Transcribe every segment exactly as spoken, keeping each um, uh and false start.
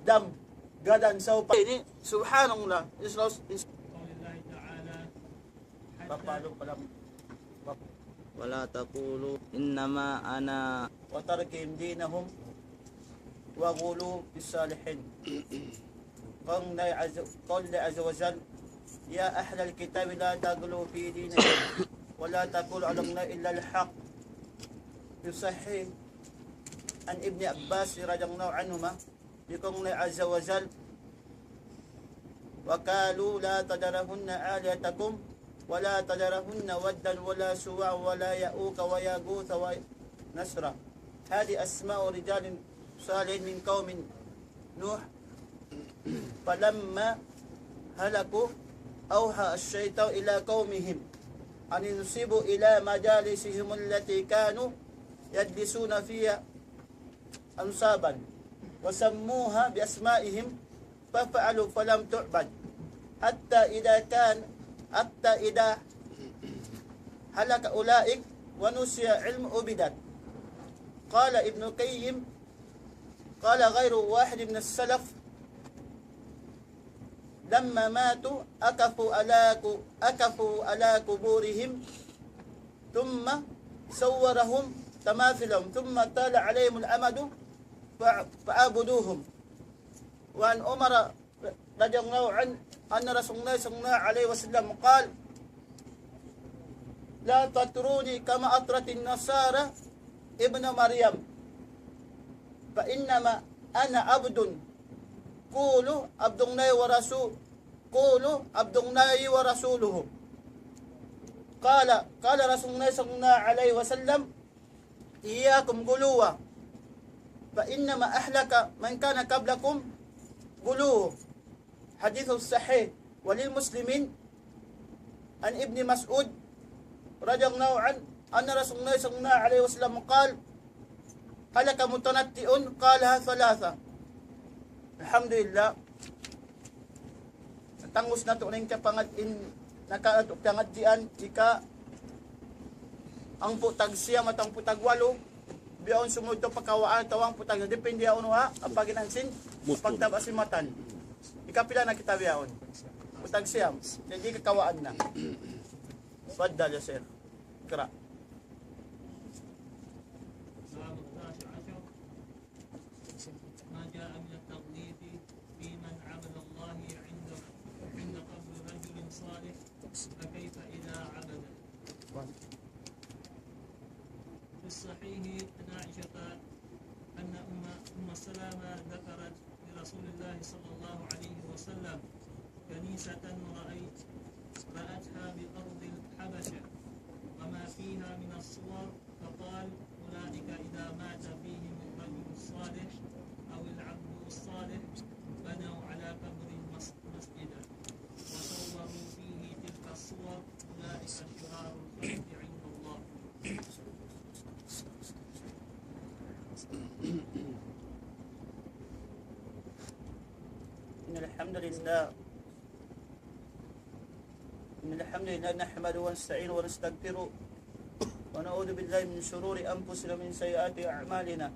Dam, gadan sa upa. Ini, subhanallah. Islam, is- Papalu pa lam-, pap- ولا تقولوا إنما أنا وتركهم دينهم وغلوا في الصالحين. قال الله عز، قال الله عز وجل: يا أهل الكتاب لا تغلوا في دينكم ولا تقولوا على الله إلا الحق. في الصحيح عن ابن عباس رضي الله عنهما، يقول الله عز وجل: وقالوا لا تذرن آلهتكم ولا تذرن ودا ولا سواعا ولا يعوق ويغوث ونسرا. هذه أسماء رجال صالحين من قوم نوح. فلما هلكوا أوحى الشيطان إلى قومهم أن انصبوا إلى مجالسهم التي كانوا يجلسون فيها أنصابا وسموها بأسمائهم ففعلوا فلم تعبد حتى إذا كان، حتى إذا هلك أولئك ونسي العلم عبدت. قال ابن القيم، قال غير واحد من السلف: لما ماتوا عكفوا على ق-، عكفوا على قبورهم ثم صورهم تماثيلهم ثم طال عليهم الأمد فع-، فعبدوهم. وعن عمر رضي الله عنه أن رسول الله صلى الله عليه وسلم قال: لا تطروني كما أطرت النصارى ابن مريم، فإنما أنا عبد، قولوا عبد الله ورسول-، قولوا عبد الله ورسوله. قال، قال رسول الله صلى الله عليه وسلم: إياكم غلوا، فإنما أهلك من كان قبلكم غلوهم. حديث صحيح. ولمسلم عن ابن مسعود رضي الله عنه أن رسول الله صلى الله عليه وسلم قال: هلك متنطع، قالها ثلاثا. الحمد لله. Tangus natu' na in kapangad-, in naka-, natu' pangadjian, ika hangpu' tag siyam atawa hangpu' tag walu, bihaun sumud ta pa kawaan atawa hangpu' tag, depende yaun ha, ha paginansin, pagtaba' sin matan. Ikapila na kita bihaun? Hangpu' tag siyam. Jadi kakawaan na. Faddal ya Sheikh. Ikra. باب التاسع عشر. ما جاء من التغليظ في من عبد الله عند، عند قبر رجل صالح، فكيف إذا عبده؟ في الصحيح عن عائشة أن أم، أم سلمة ذكرت لرسول الله صلى الله عليه وسلم كنيسة رأيت، رأتها بأرض الحبشة وما فيها من الصور، فقال: أولئك إذا مات فيهم الرجل الصالح أو العبد الصالح بنوا على قبره مس-، مسجدا وصوروا فيه تلك الصور، أولئك شرار الخلق عند الله. إن الحمد لله، إن الحمد لله نحمده ونستعينه ونستغفره ونعوذ بالله من شرور أنفسنا ومن سيئات أعمالنا.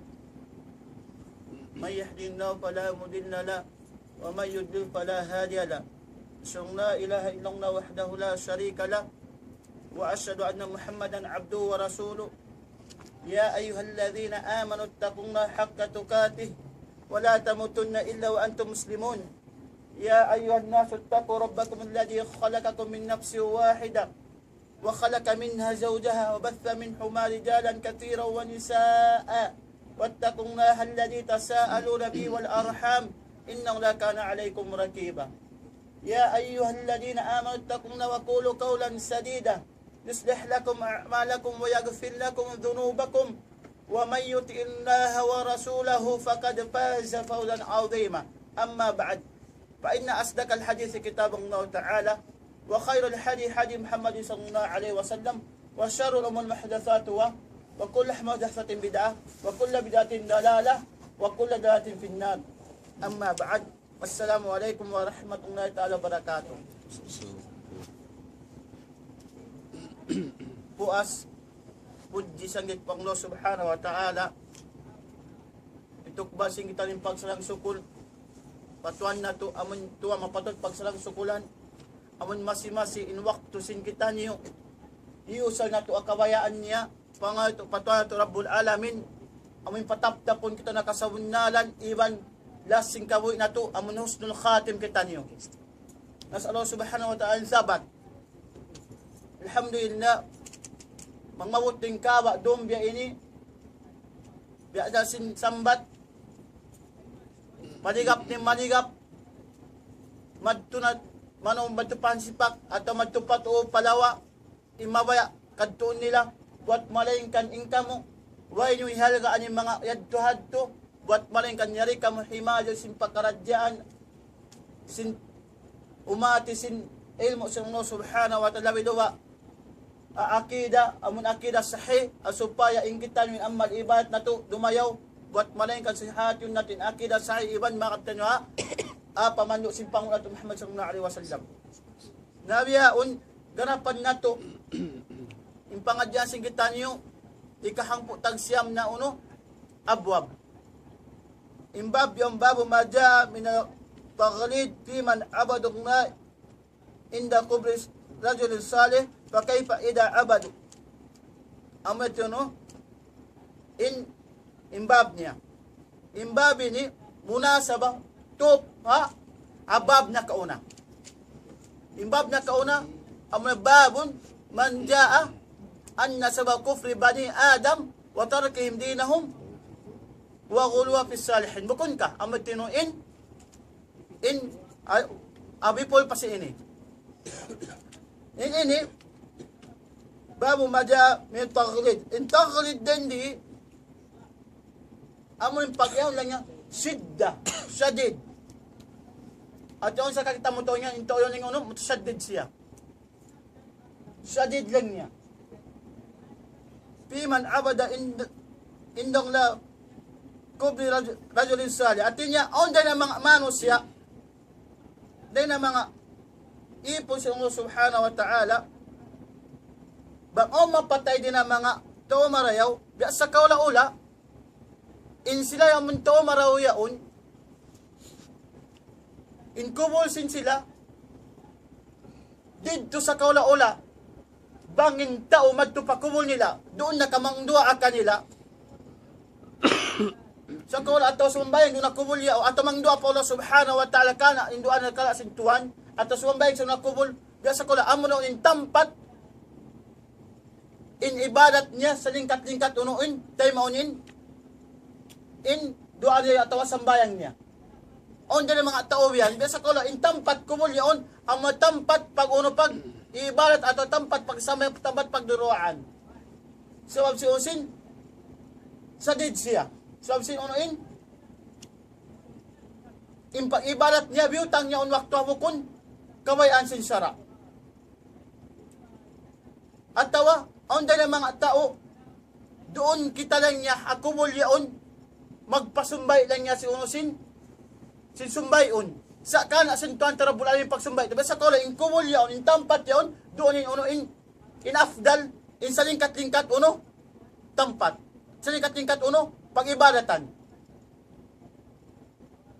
من يهده الله فلا مضل له ومن يضلل فلا هادي له. أشهد أن لا إله إلا الله وحده لا شريك له وأشهد أن محمدا عبده ورسوله. يا أيها الذين آمنوا اتقوا الله حق تقاته ولا تموتن إلا وأنتم مسلمون. يا أيها الناس اتقوا ربكم الذي خلقكم من نفس واحدة وخلق منها زوجها وبث منهما رجالا كثيرا ونساء واتقوا الله الذي تساءلون به والأرحام إن الله كان عليكم رقيبا. يا أيها الذين آمنوا اتقوا الله وقولوا قولا سديدا يصلح لكم أعمالكم ويغفر لكم ذنوبكم ومن يطع الله ورسوله فقد فاز فوزا عظيما. أما بعد، فإن أصدق الحديث كتاب الله تعالى، وخير الهدي هدي محمد صلى الله عليه وسلم، وشر الأمور محدثاتها، وكل محدثة بدعة، وكل بدعة ضلالة، وكل ضلالة في النار. أما بعد، السلام عليكم ورحمة الله تعالى وبركاته. Puas, pudji sanggit pa Allah Subhanahu wa Ta'ala. Itukbal sin kitaniyu in pagsarang-sukul. pa Tuhan natu', amun Tuhan mapatut pagsalang-sukulan, amun masi-masi in waktu sin kitaniyu, hiyusal natu' ha kabayaan niya, pangayu' pa Tuhan natu' Rabbul Alamin, amun pataptapun kita ha kasabunnalan, iban last sin kabuhi' natu', amun husnul khatim kitaniyu. Nas'al Allah subhanahu wa ta'ala in sabat. Alhamdulillah, mangmabut in kawa' dum biya' ini, biya' da sin sambat, maligap ni maligap, madtu na, manu madtu pa Hansipak, atawa madtu pa Tu'u Palawa, in mabaya' kadtuun nila, buwat malaingkan in kamu, way niyu hihalgaan in manga yadtu-hadtu, buwat malaingkan yari kamu himadji sin pakaradjaan, sin umati sin ilmu' sin Allah subhanahu wa ta'ala, labi duwa, a-, akida, amun akida sahih, a supaya in kitaniyu in amal ibadat natu' dumayaw, buwat malaingkan sin hatihun natu' in akida sahih, iban makabtaniyu ha, a pamandu' sin panghu' natu' Muhammad sallallahu alayhi wasallam. Na bihaun, ganapan natu', in pangadjian sin kitaniyu, ikahangpu' tagsiyam na unu, abwab. In bab yan, باب ما جاء من التغليظ في من عبد الله عند قبر رجل صالح، فكيف إذا عبدوا. Amu yadtu, unu, in, in bab niya. In bab ini munasabah tuud ha, ha bab nakauna. In bab nakauna, amu na باب ما جاء أن سبب كفر بني آدم وتركهم دينهم وغلوا في الصالحين. Bukun ka, amu yadtu in, in, a-, abipul pa sin ini. In ini, باب ما جاء من التغليظ. In taghlid dindi, amu in pag'iyanun laung niya, shidda, shadid. At yaun sa kakita' mu tau niya, in tau yan in unu, mutashaddid siya. Shadid laung niya. في من عبد عند، عند قبر رجل، رجل صالح. Hāti niya, awn dayn ha manga manusiya', dayn ha manga īpun sin Allah subhanahu wa ta'ala, bang awn mapatay dayn ha manga tau marayaw, biya' sa kaula-ula, in sila amun tau marayaw yaun, in kubul sin sila, didtu sa kaula-ula, bang in tau madtu pa kubul nila, duun na ka mangduwaa kanila. Sa kaula atawa sumambahayang duun ha kubul yaun, atawa mangduwaa pa Allah subhanahu wa ta'ala karna' in duwaa nila karna' sin Tuhan, atawa sumambahayang sa duun ha kubul, biya' sa kaula amu na in tampat, in ibadat niya, salingkat-lingkat unu in, taymaun in, in duwaa niya atawa sambahayang niya. Awn dayn ha manga tau yan, biya' sa kaula, in tampat kubul yaun, amu tampat pag-unu, pag-ibadat atawa tampat pagsambahayang, tampat pagduruwaan. Sabab sin unu sin, shadid siya. Sabab sin unu in, in pag-ibadat niya, biyutang niya awn waktu ha bukun kabayaan sin sara'. Atawa, awn dayn ha manga tau, duun kita laung niya, ha kubul yaun, magpasumbay' laung niya sin unu sin, sin sumbay'un. Sa' karna' sin Tuhan ta Rabbul Alamin pagsumbay'. Biya' sa kaula, in kubul yaun, in tampat yaun, duun in unu in, in afdal, in salingkat-lingkat unu, tampat. Salingkat-lingkat unu, pag-ibadatan.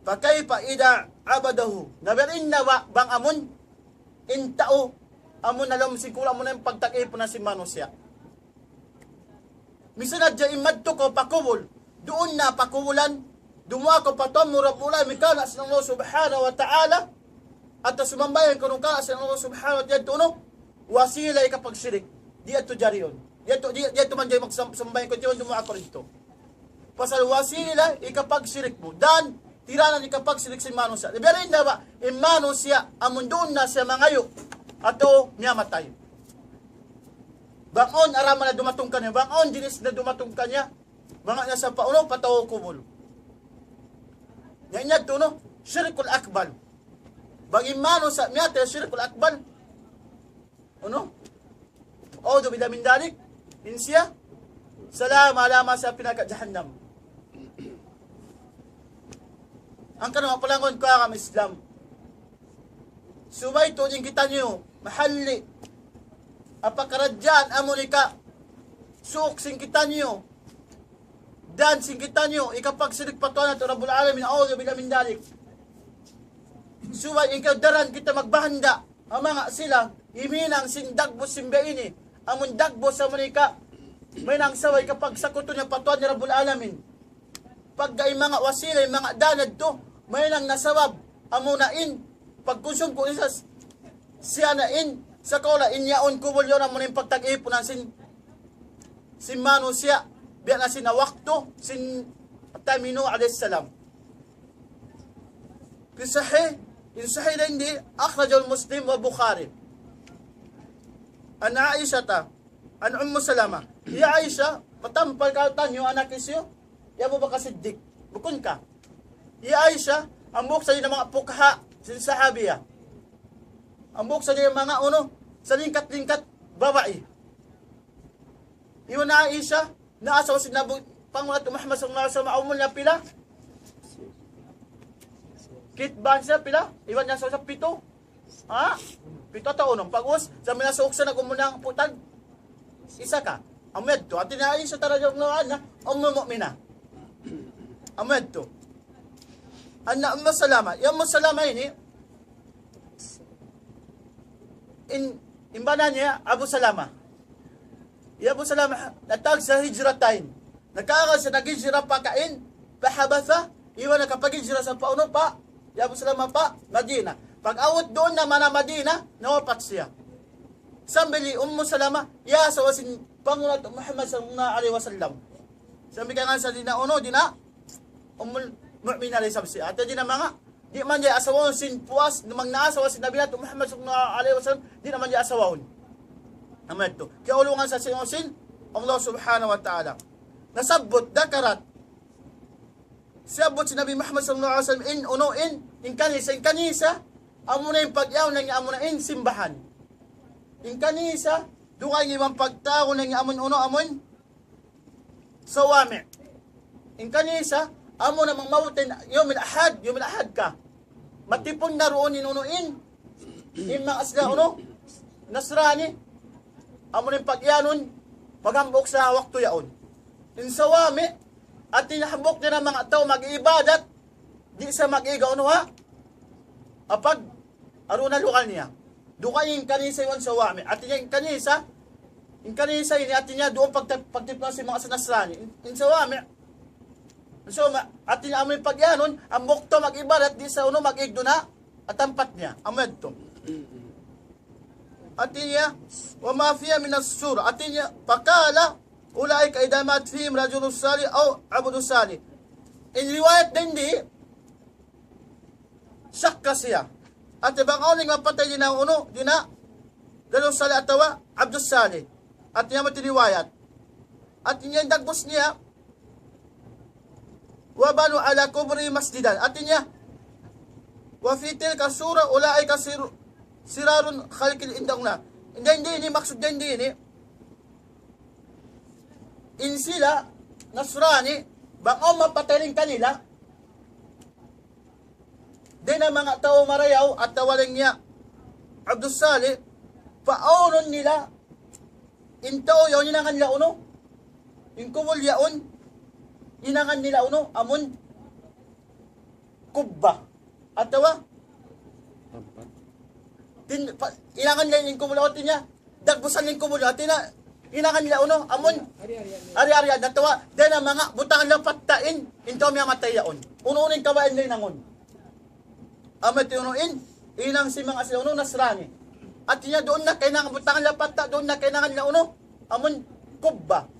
فكيف إذا عبده. Na biya' diin na ba, bang amun, in tau, amun ha lawm sin kubul, amun in pagtag-ipunan sin manusiya'. Misan hadja in madtu kaw pa kubul, duun na pa kubulan, dumuwaa kaw pa Tuhan mu Rabbul Alamin, karna' sin Allah subhanahu wa ta'ala, atawa sumambahayang kaw karna' sin Allah subhanahu wa ta'ala, yadtu unu, wasila hikapagsirik. Di' yadtu jari yaun. Di' yadtu, di', di' yadtu manjari magsam-, sambahayang kaw, di' yadtu dumuwaa kaw didtu. Pasal wasila hikapagsirik mu. Dan, tiranan hikapagsirik sin manusiya'. Biya' diin na ba, in manusiya', amun duun na siya mangayu', atawa miyamatay. Bang awn araman na dumatung kaniya, bang awn jinis na dumatung kaniya, manga niya sa pa unu, pa tau kubul. Yan yadtu unu, shirkul akbar. Bang in manusiya' miyatay, shirkul akbar. Unu? أعوذ بالله من ذلك. In siya, salama lama sa api narka' jahannam. Hangkan manga palanggun ku ha agama Islam. Subay tuud in kitaniyu, mahalli'. Ha pakaradjaan amun hika-, suuk sin kitaniyu. Dan sin kitaniyu, hikapagsirik pa Tuhan natu' Rabbul Alamin, أعوذ بالله من ذلك. Subay in kadaran kita magbahanda'. Amu nga sila, himinang sin dagbus sin biya' ini. Amun dagbus sa mereka, mahinang subay kapagsakutu niya pa Tuhan niya Rabbul Alamin. Pagka in manga wasila, in manga daan yadtu, mahinang na sabab, amuna in, pagkunsum ku isas, siya na in, sa kaula in yaun kubul yaun amuna in pagtag-ipunan sin, sin manusiya', biya' na sin waktu, sin time hi Nuh alayhis salam. في صحيح، in sahih dayn di, أخرجه مسلم والبخاري. عن عائشة، عن أم سلمة. Hi Aisha, matampal ka taniyu anak hisiyu, hi Abu Bakar Siddiq. Bukun ka. Hi Aisha, hambuuk sadja manga fuqaha, sin sahabiya. Hambuuk sadja manga unu, salingkat-lingkat babai. Iban Aisha, naasawa sin Nabi, Panguluan Muhammad sallallahu alayhi wasallam, umul niya pila? Kitbaan siya pila? Iban niya sa pitu? Ha? Pitu atawa unum. Pag-us, sa minasuuk sa nag-umul niya putag. Isa ka. Amu yadtu. Hati niya Aisha radiyallahu anha, Ummul Mu'mina. Amu yadtu. Anna Ummu Salama. Ya Ummu Salama ini, in, in bana niya Abu Salama. Hi Abu Salama, natag sa hijratain. Nakaagal sa naghijra pa kain, pa Habasha, iban nakapaghijra sa pa unu pa, hi Abu Salama pa Madina. Pag-abut duun na mana Madina, nawapat siya. Sambil hi Ummu Salama, ya asawa sin Panguluan Muhammad sallallahu alayhi wasallam. Sambil kaya sa di na unu, di na, Ummul Mu'minin alayhi salam siya. Hati di na manga, di' man di' asawahun sin puas, namang naasawa sin Nabi natu' Muhammad sallallahu alayhi wasallam, di' na man di' asawahun. Amu yadtu. Kiyaulungan sa sin, sin Allah subhanahu wa ta'ala. Nasabbut, dakarat. Siyabbut sin Nabi Muhammad sallallahu alayhi wasallam, in, unu, in, in kanisa, in kanisa, amuna in pagyaun, in amuna in simbahan. In kanisa, dugaing iban pagtawagun, in amun, unu, amun, sawami'. In kanisa, amu na mamabutin, yawmil ahad, yawmil ahad ka. Matipun na duun in unu in, in manga sila unu, Nasrani, amu na in pagyanun, paghambuuk sa waktu yaun. In sawami', hati niya hambuuk na manga tau mag-ibadat, di' sa mag-iga unu ha, apag, aru na lugal niya. Dugaing in kanisa iban sawami'. Hati niya in kanisa, in kanisa ini hati niya duun pagtip-, pagtipunan sin manga Nasrani. In, in sawami', in sawami', hati niya amu in pagyanun, hambuuk tau mag-ibadat, di' sa unu mag-igdu na, ha tampat niya. Amu yadtu. Hati niya, وما فيها من السور. Hati niya, فقال أولئك إذا مات فيهم رجل صالح أو عبد صالح. In riwayat dayn di, shakka siya. Hati bang awn in mapatay di na unu, di na, Rajul Salih atawa Abdus Salih. Hati niya amu in riwayat. Hati niya in dagbus niya, وبنوا على قبره مسجدا. Hati niya, وفي تلك السور أولئك سر-، شرار الخلق عند الله. Dayn di ini, maksud dayn di ini, in sila Nasrani, bang awn mapatay dayn kanila, dayn ha manga tau marayaw atawa laung niya Abdus Salih, paawnun nila in tau yaun, hinangan nila unu, in kubul yaun, hinangan nila unu, amun kubba. Atawa, tin-, pa-, hinangan nila in kubul, hati niya, dagbusan in kubul, hati niya, hinangan nila unu, amun, ari-arian, atawa, dayn ha manga butangan nila patta' in, in tau miyatay yaun. Unu-unu in kabayaan nila hinangun. Amu yadtu unu in, hinang sin manga sila unu, Nasrani. Hati niya duun na kahinangan butangan nila patta', duun na kahinangan nila unu, amun kubba.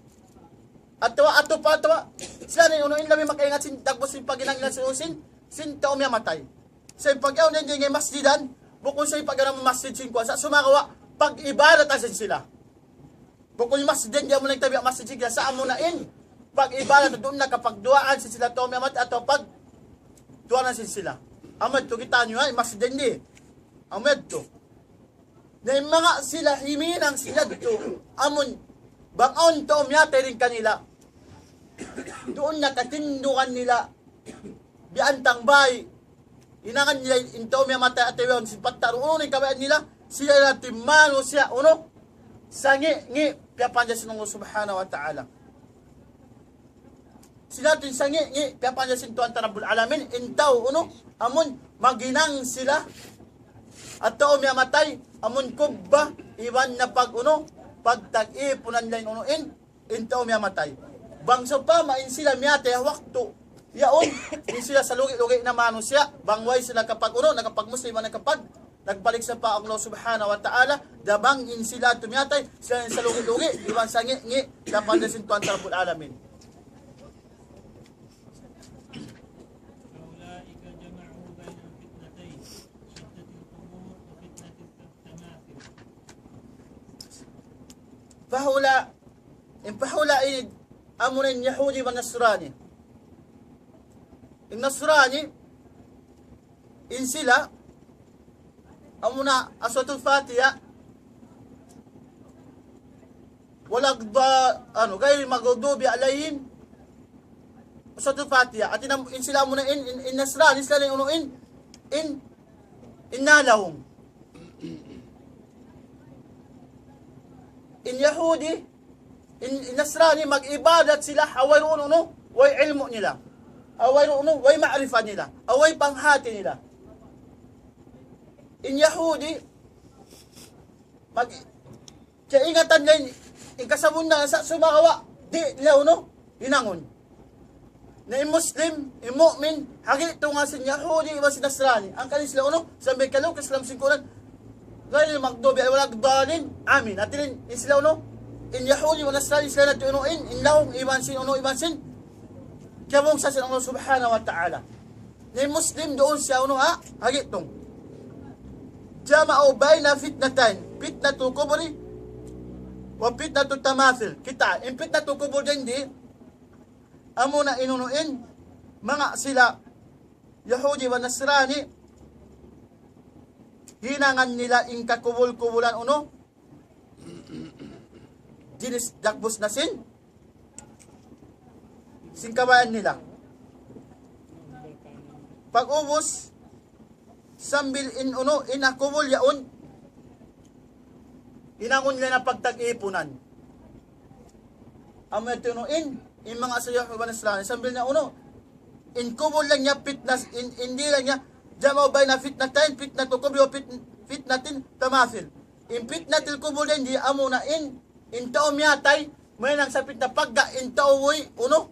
Atawa, atawa pa, atawa, sila na in unu in labi makaingat sin dagbus sin paghinang nila sin, sin tau miyatay. Sa' in pagyaun dayn di ngay masjidan, bukun sa' in pagyaun masjid sin kuwan, sa' sumagawa', pag-ibadat sin sila. Bukun in masjid dayn di amu na in tabi' masjid sin sila, sa' amu na in pag-ibadat, duun na kapagduwaan sin sila tau miyatay atawa pagduwaan sin sila. Amu yadtu kita' niyu ha, in masjid dayn di. Amu yadtu. Na in manga sila himinang sila yadtu, amun, bang awn tau miyatay dayn kanila. Duun na katindugan nila, biyantang bay, hinangan nila in tau miyatay atawa yaun sin patta', unu in kabayaan nila, sila yadtu in manusiya' unu, sangi'-ngi', piyapanjari sin Allah Subhanahu wa Ta'ala. Sila yadtu in sangi'-ngi', piyapanjari sin Tuhan ta Rabbul Alamin, in tau unu, amun, maghinang sila atawa miyatay, amun kubba, iban na pag-unu, pagtag-ipunan nila in unu in, in tau miyatay. Bang sawpama in sila miyatay waktu yaun, in sila salugi-lugi na manusiya', bang way sila kapag-unu, nakapag-Muslim, nakapag-, nagbalik sa pa Allah Subhanahu wa Ta'ala, da bang in sila tumiyatay, sila in salugi-lugi, iban sangi'-ngi', dapat na sin Tuhan Rabbul Alamin. أولئك جمعوا بين الفتنتين، فتنة القبور وفتنة التماثيل. فهؤلاء، in فهؤلاء ini, amuna in Yahudi iban Nasrani. In Nasrani, in sila, amuna Suratul Fatiha, ولا الضا-، anu, غير المغضوب عليهم. Suratul Fatiha. Hāti niya, in sila amuna in, in, in Nasrani, sila in unu in, in, إن لهم. In Yahudi, in, in Nasrani, mag-ibadat sila, ha wayruun unu, way ilmu' nila. Ha wayruun unu, way ma'rifa nila. Ha way panghāti nila. In Yahudi, mag-, kaingatan nila in, in kasabunnalan sa' sumagawa', di' nila unu, hinangun. Na in Muslim, in mu'min, hagi tunga sin Yahudi, iban sin Nasrani. Hangkan sila unu, sambil kalu ka Islam sin Qur'an, غير المغضوب عليهم ولا الضالين. Amin. Hāti niya, in sila unu, in Yahudi, iban Nasrani, sila na unu, in, إن لهم, iban sin unu, iban sin, kiyabungsa sin Allah Subhanahu wa Ta'ala. Na in Muslim duun siya unu ha, hagi tung. جمعوا بين فتنتين، فتنة القبور وفتنة التماثيل. Kita', in fitnatul kubul dindi, amuna in unu in, manga sila, Yahudi iban Nasrani, hinangan nila in kakubul-kubulan unu, jinis dagbus na sin, sin kabayaan nila. Pag-ubus, sambil in unu, in ha kubul yaun, hinangun nila na pagtag-ipunan. Amu yadtu unu in, in manga sila Yahudi iban Nasrani, sambil na unu, in kubul laung niya fitna, in, in di' laung niya, جمعوا بين فتنتين، فتنة القبور وفتن-، فتنة التماثيل. In fitnatul kubul dindi, amuna in, in tau miyatay, mahinang sa fitna pagga in tau way unu,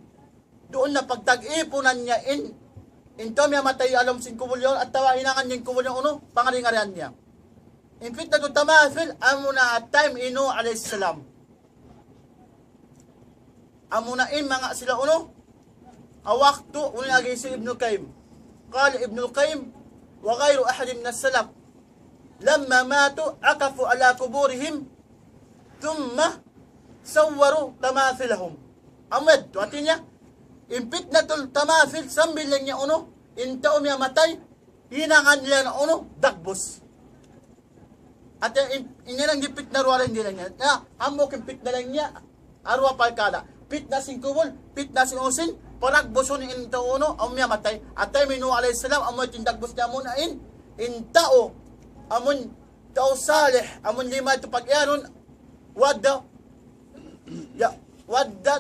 duun na pagtag-ipunan niya in, in tau miyatay ha lawm sin kubul yaun, atawa hinangan niya in kubul yaun unu, pangari-ngarian niya. In fitnatul tamathil, amuna ha time hi Nuh alayhi salam. Amuna in manga sila unu, ha waktu unu, agi hi Ibnul Qayyim. قال ابن القيم وغير أحد من السلف لما ماتوا عكفوا على قبورهم ثم صوروا تماثيلهم. Amu yadtu, hāti niya, in fitnatul tamathil sambil laung niya unu, in tau miyatay, hinangan nila na unu, dagbus. Hāti in, in yan in fitna duwa laung niya. Na, hambuuk in fitna laung niya, ha duwa parkala'. Fitna sin kubul, fitna sin unu, sin pagdagbusun in tau unu, amu miyatay. Hāti hi Nuh alayhi salam, amu in dagbus niya amuna in, in tau, amun tau salih, amun lima yadtu pag-iyanun, ود، ya, ودا،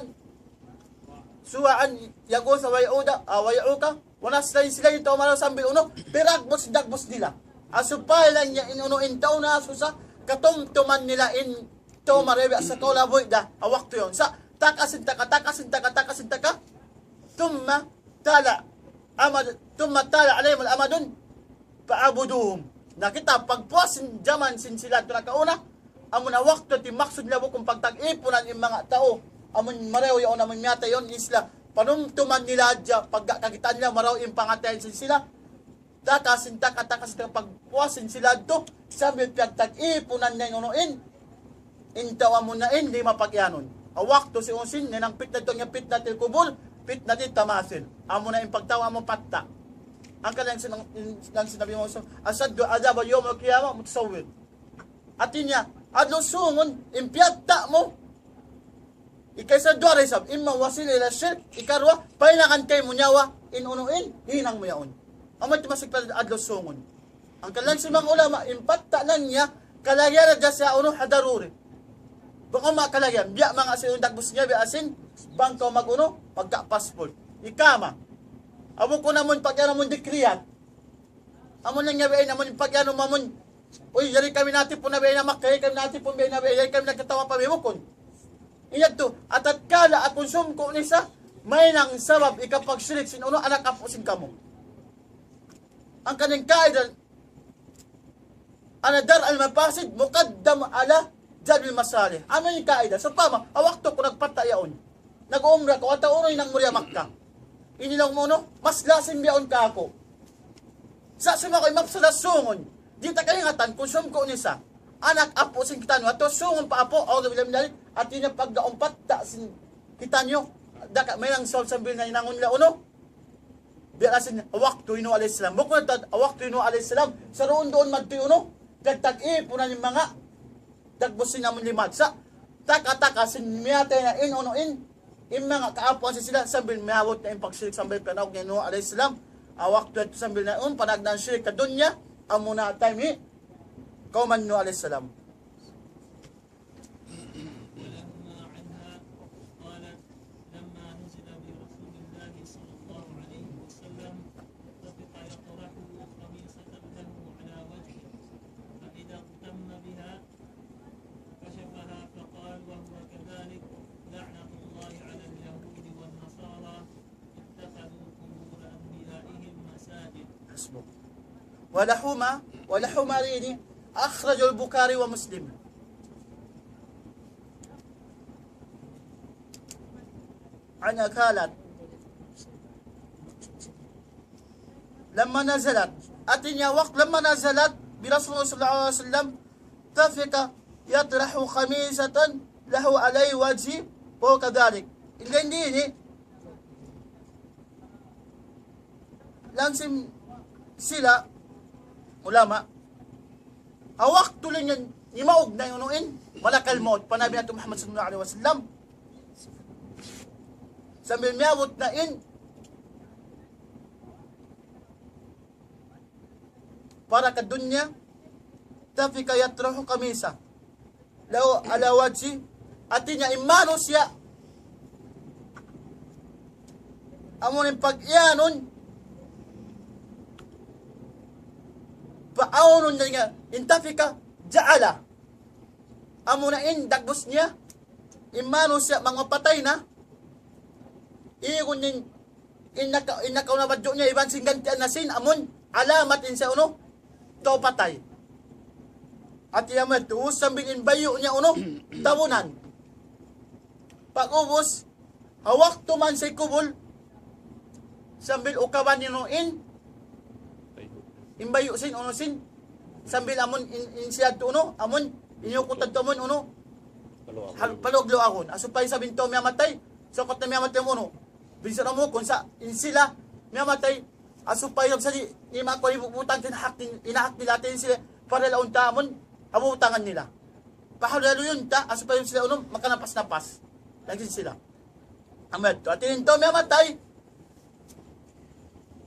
سواعا، يغوث ويعود، ah, ويعوق ونسرا. Sila in tau marayaw sambil unu, piyagdagbus-dagbus nila. Ha supaya laung niya in unu, in tau nasusa, katumtuman nila in tau marayaw sa kaw labuy da, ha waktu yaun. Sa', taka sin taka, taka sin taka, taka sin taka. ثم طال أمد، ثم طال عليهم الأمد فعبدوهم. Na kita', pagpuas sin jaman sin sila yadtu nakauna, amun ha waktu yadtu in maksud nila bukun pagtag-ipunan in manga tau, amun marayaw yaun, amun miyatay yaun, in sila, panumtuman nila hadja, pagka kakitaan nila marayaw in pangatayan sin sila, taka sin taka, taka sin taka, pagpuas sin sila yadtu, sambil piyagtag-ipunan nila in unu in, in tau amuna in lima pag-iyanun. Ha waktu sin unu, sin, in fitna yadtu, in fitnatul kubul, fitnatul tamathil. Amuna in pagtawa' amu patta'. Hangkan laung sin, laung sin Nabi Muhammad, أشد عذابا يوم القيامة المتصور. Hāti niya, adlaw sungun, in piyatta' mu, hikaisa duwa da isab, إما وسيلة إلى الشرك, hikaruwa, pahinangan kaymu nyawa, in unu in, hinang mu yaun. Amu yadtu masi pa adlaw sungun. Hangkan laung sin manga ulama, in patta' laung niya, kalagihan da siya unu, ha daruri. Bang awn manga kalagihan, biya' manga sin dagbus niya, biya' sin, bang kaw mag-unu, magka-passport. Ikama. Amu kunu' amun pag-iyanun amun dikriyat. Amun nangyari ay namun pag-anu mamun. Uy, yari kami natipun na biya' na Makkah, yari kami natipun biya' na biya', yari kami nagkatawa pa biya' bukun. Iyadtu, atatkala aku sumku' ni sa, mahinang sabab hikapagsirik sin unu anak apu' sin kamu. Hangkan in kaidah, أن درء المفاسد مقدم على جلب المصالح. Amu in kaidah. Sawpama, ha waktu ku nagpata' yaun. Nag-umrah ku, atawa unu in nangmuri ha Makkah. Ini laung mu, no? Mas lasim biya' yaun kāku'. Sa' sumagawa' in mafsada sungun. Di' ta kaingatan, kung sumku' ni sa. Anak apu' sin kitaniyu. Atawa sungun pa apu', أعوذ بالله من ذلك. Hāti niya pagga umpat ta sin kitaniyu. Daka' mahinang sabab sambil na hinangun nila unu. Biya' na sin waktu hi Nuh alayhis salam. Bukun ta waktu hi Nuh alayhis salam. Sa' duun-duun madtu unu. Piyagtag-ipunan in manga dagbus sin amun limad. Sa' taka-taka sin miyatay na in unu in. In manga kaapuan sin sila sambil miyabut na in pagsirik sambil panaug ni Nuh alayhis salam. Ha waktu yadtu sambil na unu, panagnaan sirik ha dunya. Amuna time hi kawman Nuh alayhis salam. ولهما عنها قالت: لما نزل برسول الله صلى الله عليه وسلم طفق يطرحه خميصة له على وجهه، فإذا اغتم بها كشفها فقال وهو كذلك: لعنة الله على اليهود والنصارى اتخذوا قبور أنبيائهم مساجد. حسبك. ولهما، ولهما ريني أخرجه البخاري ومسلم. عنها قالت: لما نزلت، hāti niya wak-, لما نزلت برسول الله صلى الله عليه وسلم طفق يطرح خميصة له على وجهه وهو كذلك. Hangkan ini, laung sin sila ulama, ha waktu laung niya nimaug na in unu in, malakal maut, pa Nabi natu' Muhammad sallallahu alayhi wasallam. Sambil miyabut na in, para ka dunya, طفق يطرح خميصة له على وجهه. Hāti niya in manusiya', amu in pag-iyanun, paawnun niya, in طفق, جعل. Amuna in dagbus niya, in manusiya' manga patay na, igun in, in naka-, in nakauna badju' niya, iban sin gantian na sin, amun, alamat in siya unu, tau patay. Hāti amu yadtu, sambil in bayu' niya unu, tabunan. Pag'ubus, ha waktu man sa' kubul, sambil ukaban niya unu in, in bayu' sin, unu sin, sambil amun in, in siya tu unu, amun, in yukutan tu amun unu, hal-, paluag-luagun. Supaya isab in tau miyatay, sukut na miyatay amun unu. Bisan amu kunu' sa', in sila, miyatay, supaya isab sa' di', di' makuha' in butang sin hak, in, in hak nila, hāti sila, para laung ta amun, ha butangan nila. Pahaluyun ta, supaya sila unu, makanapas-napas. Lagi' sila. Amu yadtu. Hāti in tau miyatay,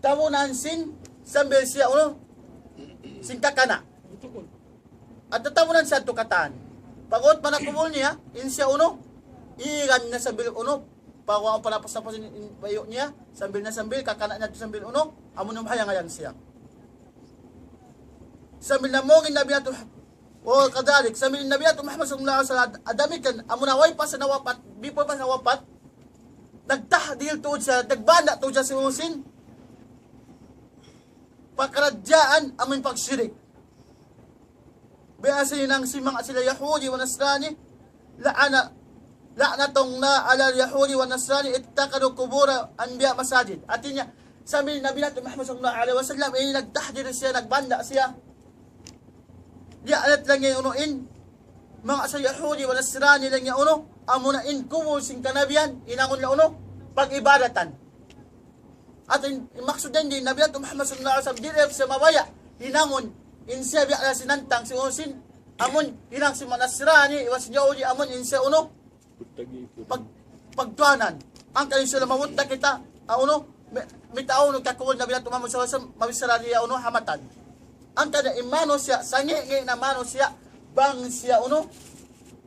tabunan sin, sambil siya unu, sin kakana'. Atawa tabunan siya tu katan. Pag-ubus pa nakubul niya, in siya unu, igan na sambil unu, pag-ubus pa napas-napas in, in bayu' niya, sambil na sambil, kakana' niya tu sambil unu, amun hayang-hayang siya. Sambil namung in Nabi natu', وهو كذلك, sambil in Nabi natu' Muhammad sallallahu alayhi wasallam, damikkiyan, amuna way pa siya nawapat, before pa siya nawapat, nagtahdhir tuud siya, nagbanda' tuud siya sin unu sin pakaradjaan amun pagsirik. Biya' sin hinang sin manga sila Yahudi wa Nasrani, لعن، لعنة الله على اليهود والنصارى اتخذوا قبور الأنبياء مساجد. Hāti niya, sambil Nabi natu' Muhammad sallallahu alayhi wasallam, ini nagtahdhir siya, nagbanda' siya. Di' alat laung niya unu in, manga sa Yahudi wa Nasrani laung niya unu, amuna in kubul sin kanabihan, hinangun nila unu, pag-ibadatan. Hāti in, in maksud niya in Nabi natu' Muhammad sallallahu alayhi wasallam, di' siya mabaya', hinangun, in siya biya' na sinantang, sin unu sin, amun, hinang sin manga Nasrani, iban sin Yahudi, amun, in siya unu, pag-, pagtuhanan. Hangkan in sila mabut na kita, ah, unu, mi-, mitaun ka kubul Nabi natu' Muhammad sallallahu alayhi wasallam, mabichara niya unu, ha matan. Hangkan in manusiya', sangi'-ngi' na manusiya', bang siya unu,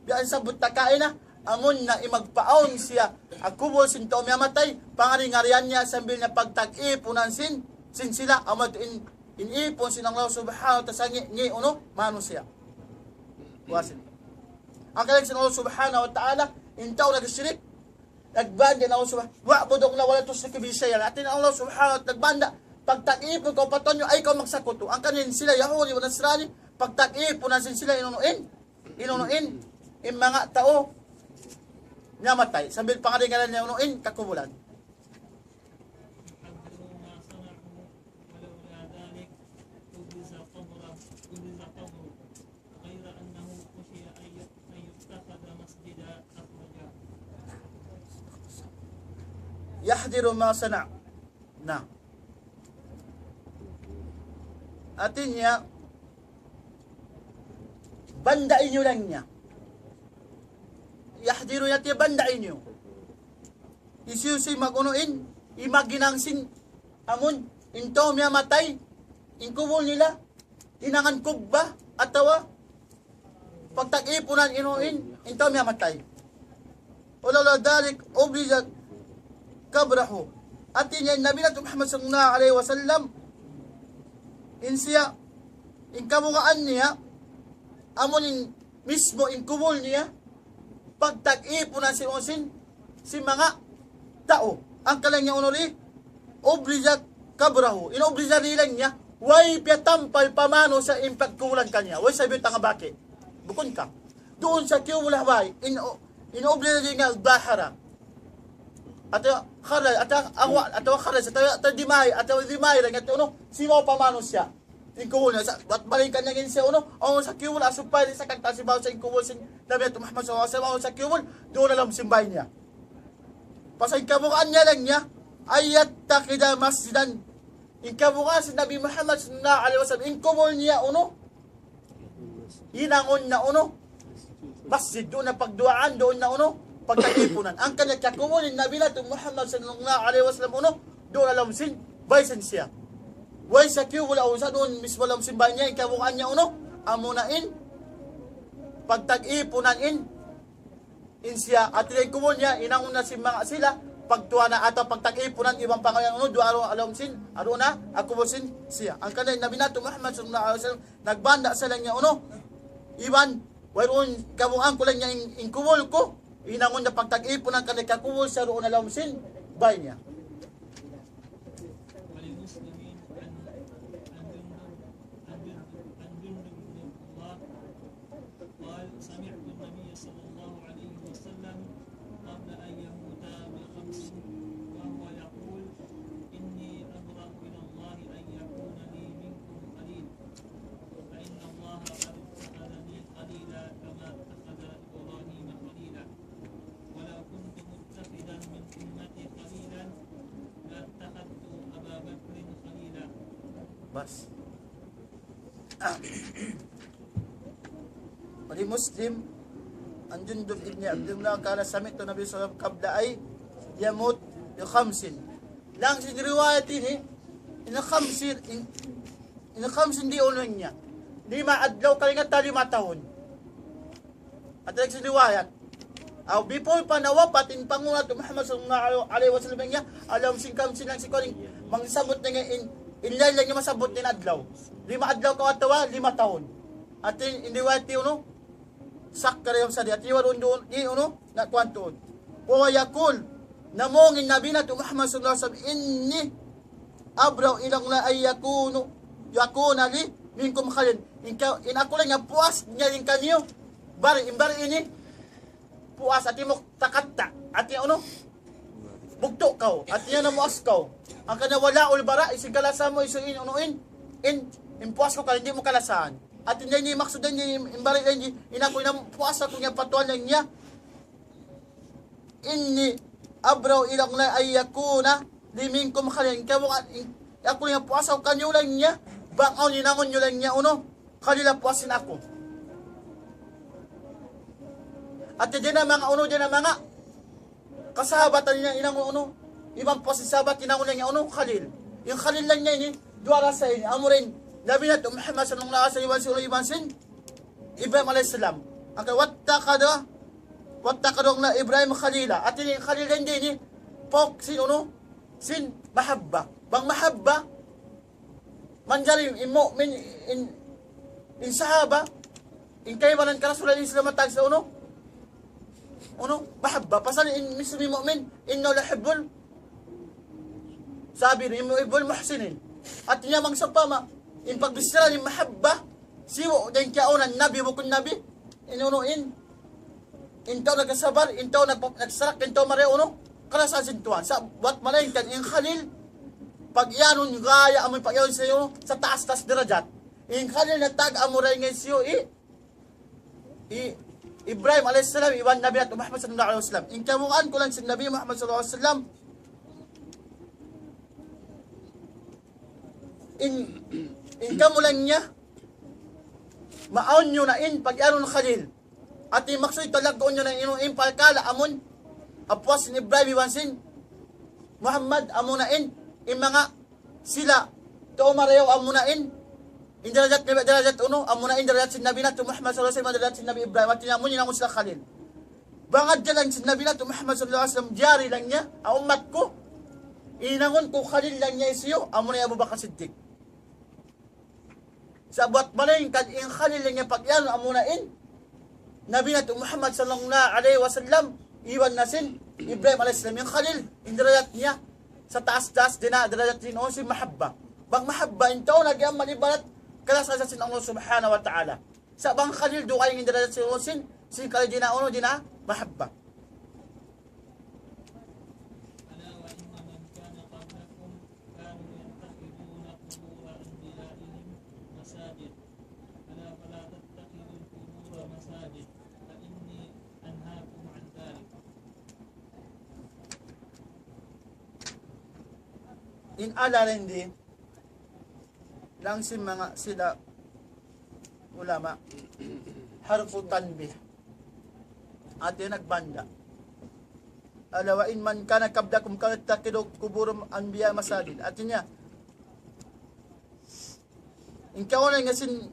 biya' in sabut ta kaina, amun na in magpaawn siya, ha kubul sin tau miyatay, pangari-ngarian niya sambil niya pagtag-ipunan sin, sin sila, amun in In ipun sin Allah Subhanahu wa Ta'ala sa ngi', ngi' unu, manusiya'. Puas ini. Hangkan sin Allah Subhanahu wa Ta'ala, in tau nagsirik, nagbanda na Allah Subhanahu, "Wa'budullah wa la tushriku bihi shay'a." Hāti niya Allah Subhanahu wa Ta'ala nagbanda, pagtag-ipun kaw pa Tuhan niyu, ayaw kaw magsakutu. Hangkan in sila Yahudi wa Nasrani, pagtag-ipunan sin sila in unu in, in unu in, in manga tau namatay. Sambil pangaringalan niya unu in, kakubulan. يحذر ما صنعوا، ولولا ذلك أبرز قبره، أبرز قبره، غير أنه خشي أن ي-، أن يتخذ مسجدا أخرجه. يحذر ما صنعوا. Na. Hāti niya, banda'i niyu laung niya. Yahdiru yati banda'i niyu. Hisiyu-siyu mag-unu in, in maghinang sin, amun, in tau miyatay, in kubul nila, hinangan kubba, atawa, pagtag-ipunan in unu in, in tau miyatay. ولولا ذلك أبرز قبره. Hāti niya, in Nabi natu' Muhammad sallallahu alayhi wasallam, in siya, in kabugaan niya, amun in mismo in kubul niya, pagtag-ipunan sin unu sin, sin manga tau. Hangkan laung niya unu ri, أبرز قبره. In أبرز ri laung niya, way piyatampal pa manusiya' in pagkubulan kaniya. Way sa biyutang baki'. Bukun ka. Duun sa kiyubul ha bay. In, in أبرز ri niya ظهر. Atawa خرج, atawa أغوى, atawa خرج, atawa, atawa دماء, atawa دماء laung niya, unu, simaw pa manusiya'. In kubul niya, sa', bat balikan niya in siya, unu, awn sa kiyubul, supaya di' sa kagta' simaw sa in kubul sin Nabi natu' Muhammad sallallahu alayhi wasallam, awn sa kiyubul, duun na lawm sin bay niya. Pasal in kabugaan niya laung niya, أن يتخذ مسجدا. In kabugaan sin Nabi Muhammad sallallahu alayhi wasallam, in kubul niya, unu, hinangun na, unu, masjid, duun na pagduwaan, duun na, unu, pagtag-ipunan. Hangkan in kakubul in Nabi natu' Muhammad sallallahu alayhi wasallam, unu, duun na lawm sin bay sin siya. Way sa kiyubul awn sa duun mismo lawm sin bay niya, in kabugaan niya, unu, amuna in pagtag-ipunan in, in siya, hāti niya in kubul niya, hinangun na sin manga sila, pagtuhanan atawa pagtag-ipunan, iban pangayuan, unu, duun na lawm sin, duun na, ha kubul sin siya. Hangkan in Nabi natu' Muhammad sallallahu alayhi wasallam, nagbanda' sa laung niya, unu, iban, wayruun kabugaan ku laung niya in, in kubul ku, hinangun na pagtag-ipunan kaniya kakubul sa duun na lawm sin bay niya. ولمسلم عن، عن جندب، عن جندب، عن جندب بن عبد الله قال: سمعت النبي صلى الله عليه وسلم قبل أن يموت بخمس وهو يقول: إني أبرأ إلى الله أن يكون لي منكم خليل، فإن الله قد اتخذني خليلا كما اتخذ إبراهيم خليلا، ولو كنت متخذا من أمتي خليلا لاتخذت أبا بكر خليلا. بس. ولمسلم عن جندب بن عبد الله قال: سمعت النبي صلى الله عليه وسلم قبل أن يموت بخمس. Laung sin riwayat ini, in khamsin, in, in khamsin di' unu niya. Lima adlaw, kalinga ta lima tahun. Hāti sin riwayat. Aw, before pa nawapat in Panghu' natu' Muhammad sallallahu alayhi wasallam niya, ha lawm sin khamsin laung sin kuwan, magsabut niya in, in layl laung niya magsabut in adlaw. Lima adlaw kaw atawa lima tahun. Hāti in riwayat ini, unu, sakka da yan sa di'. Hāti wayruun duun, di' unu, na kuwan tuud. وهو يقول, namung in Nabi natu' Muhammad sallallahu alayhi wasallam, إني أبرأ إلى الله أن يكون، يكون لي منكم خليل. In ka, in aku laung niya puas niya in kaniyu. Bari', in bari' ini, puas hāti mu takatta'. Hāti unu, bugtu' kaw. Hāti niya namuas kaw. Hangkan wala'ul bara', hisiyu in kalasa mu, hisiyu in unu in, in, in puas kaw kaniya, di' mu kalasahan. Hāti niya ini maksud niya ini, in bari' niya ini, in aku in puas aku niya pa Tuhan laung niya. إني أبرأ إلى الله أن يكون لي منكم خليل. Kamu, in, aku laung niya puas aku kaniyu laung niya, bang awn hinangun niyu laung niya unu, khalila puas sin aku. Hāti niya manga unu, niya manga kasahabatan niya hinangun unu, iban puas sin sahabat hinangun niya unu, khalil. In khalil laung niya ini, duwa rasa ini, amura in Nabi natu' Muhammad sallallahu alayhi wasallam, iban sin Ibrahim alayhi salam. Hangkan واتخذ، واتخذ الله إبراهيم خليلا. Hāti niya in khalil laung niya ini, pok sin unu, sin mahabba. Bang mahabba, Manjari in mu'min, in, in sahaba, in kaibanan kan Rasulullah, in sila matag sa unu? Unu? Mahabba. Pasal in mismu in mu'min, إنه ليحب الصابرين ويحب المحسنين. Hātinya, bang sawpama in pagbichara in mahabba, sibu' dayn kiyauna Nabi, bukun Nabi, in unu in, in tau nagsabar, in tau nag-, nagsarak, in tau marayaw unu, kalasahan sin Tuhan. Sa' buwat malaingkan in Khalil, pag-iyanun gaya, amun pag-iyanun sa iyo, sa taas-taas darajat. In Khalil na tag amura ngay siyu, i, i, Ibrahim alayhis salam, iban Nabi natu' Muhammad sallallahu alayhi wasallam. In kamukaan ku lang sin Nabi Muhammad sallallahu alayhi wasallam, in, in kamu lang niya, maawn niyu na in pag-iyanun Khalil. Hāti maksud talagguun niyu na in, in parkala' amun, apuas sin Ibrahim iban sin Muhammad, amuna in, in manga sila, tau marayaw amuna in, in darajat nila, darajat unu, amuna in darajat sin Nabi natu' Muhammad sallallahu alayhi wasallam, darajat sin Nabi Ibrahim, hātinya amun in amun sila Khalil. Bang adjalan sin Nabi natu' Muhammad sallallahu alayhi wasallam, jari lang niya, ha ummat ku, hinangun ku Khalil lang niya hisiyu, amuna hi Abu Bakar Siddiq. Sa' buwat malaingkan in Khalil lang niya pag-iyanun amuna in Nabi natu' Muhammad sallallahu alayhi wasallam, iban na sin Ibrahim alayhis salam. In Khalil, in darajat niya sa taas-taas, di' na darajat niya unu sin mahabba. Bang mahabba, in tau nag-amal ibadat, kalasahan sin Allah subhanahu wa ta'ala. Sa' bang Khalil, dugaing in darajat sin unu sin, sin Khalil di' na unu, di' na mahabba. ألا وإن من كان قبلكم كانوا يتخذون قبور أنبيائهم مساجد، ألا فلا تتخذوا القبور مساجد، فإني أنهاكم عن ذلك. In ala rin di, laung sin manga sila ulama, harfu tanbih. Hāti nagbanda'. ألا وإن من كان قبلكم كانوا يتخذون قبور أنبيائهم مساجد. Hātinya, in kauna nga sin,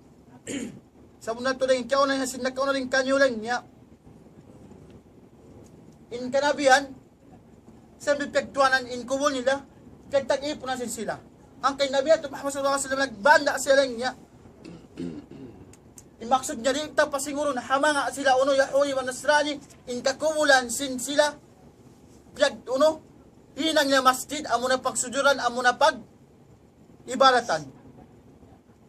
sabunnal tuud in kauna nga sin, nakauna dayn kaniyu laung niya. In kanabihan, sambil piyagtuhanan in kubul nila, piyagtag-ipunan sin sila. Hangkan in Nabi natu' Muhammad sallallahu alayhi wasallam nagbanda' siya laung niya. In maksud niya di' ta pasingurun ha manga sila unu Yahudi wa Nasrani, in kakubulan sin sila, piyag unu, hinang nila masjid, amuna pagsujuran, amuna pag-ibadatan.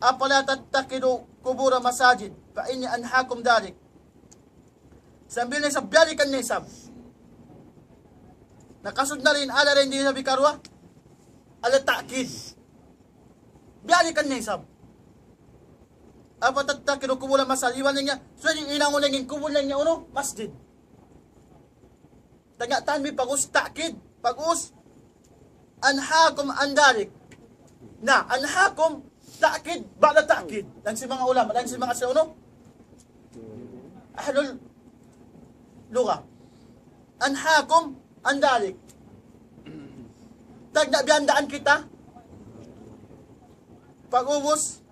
أفلا تتخذوا قبور مساجد فإني أنهاكم عن ذلك. Sambil niya isab, biyalikan niya isab. Nakasud na rin, ala rin di' isab ikaruwa. Ala ta'kid. Biyalikan niya isab. أفتتخذون قبور مساجد. Iban niya, so, hinangun niya in kubul niya unu, masjid. Tagna' tanbih, pag'ubus ta'kid, pag'ubus أنهاكم عن ذلك. Na, أنهاكم, ta'kid, ba'da ta'kid. Laung sin manga ulama, laung sin manga sila unu, ahlul lugha. أنهاكم عن ذلك. Tagna' biyandaan kita. Pag'ubus,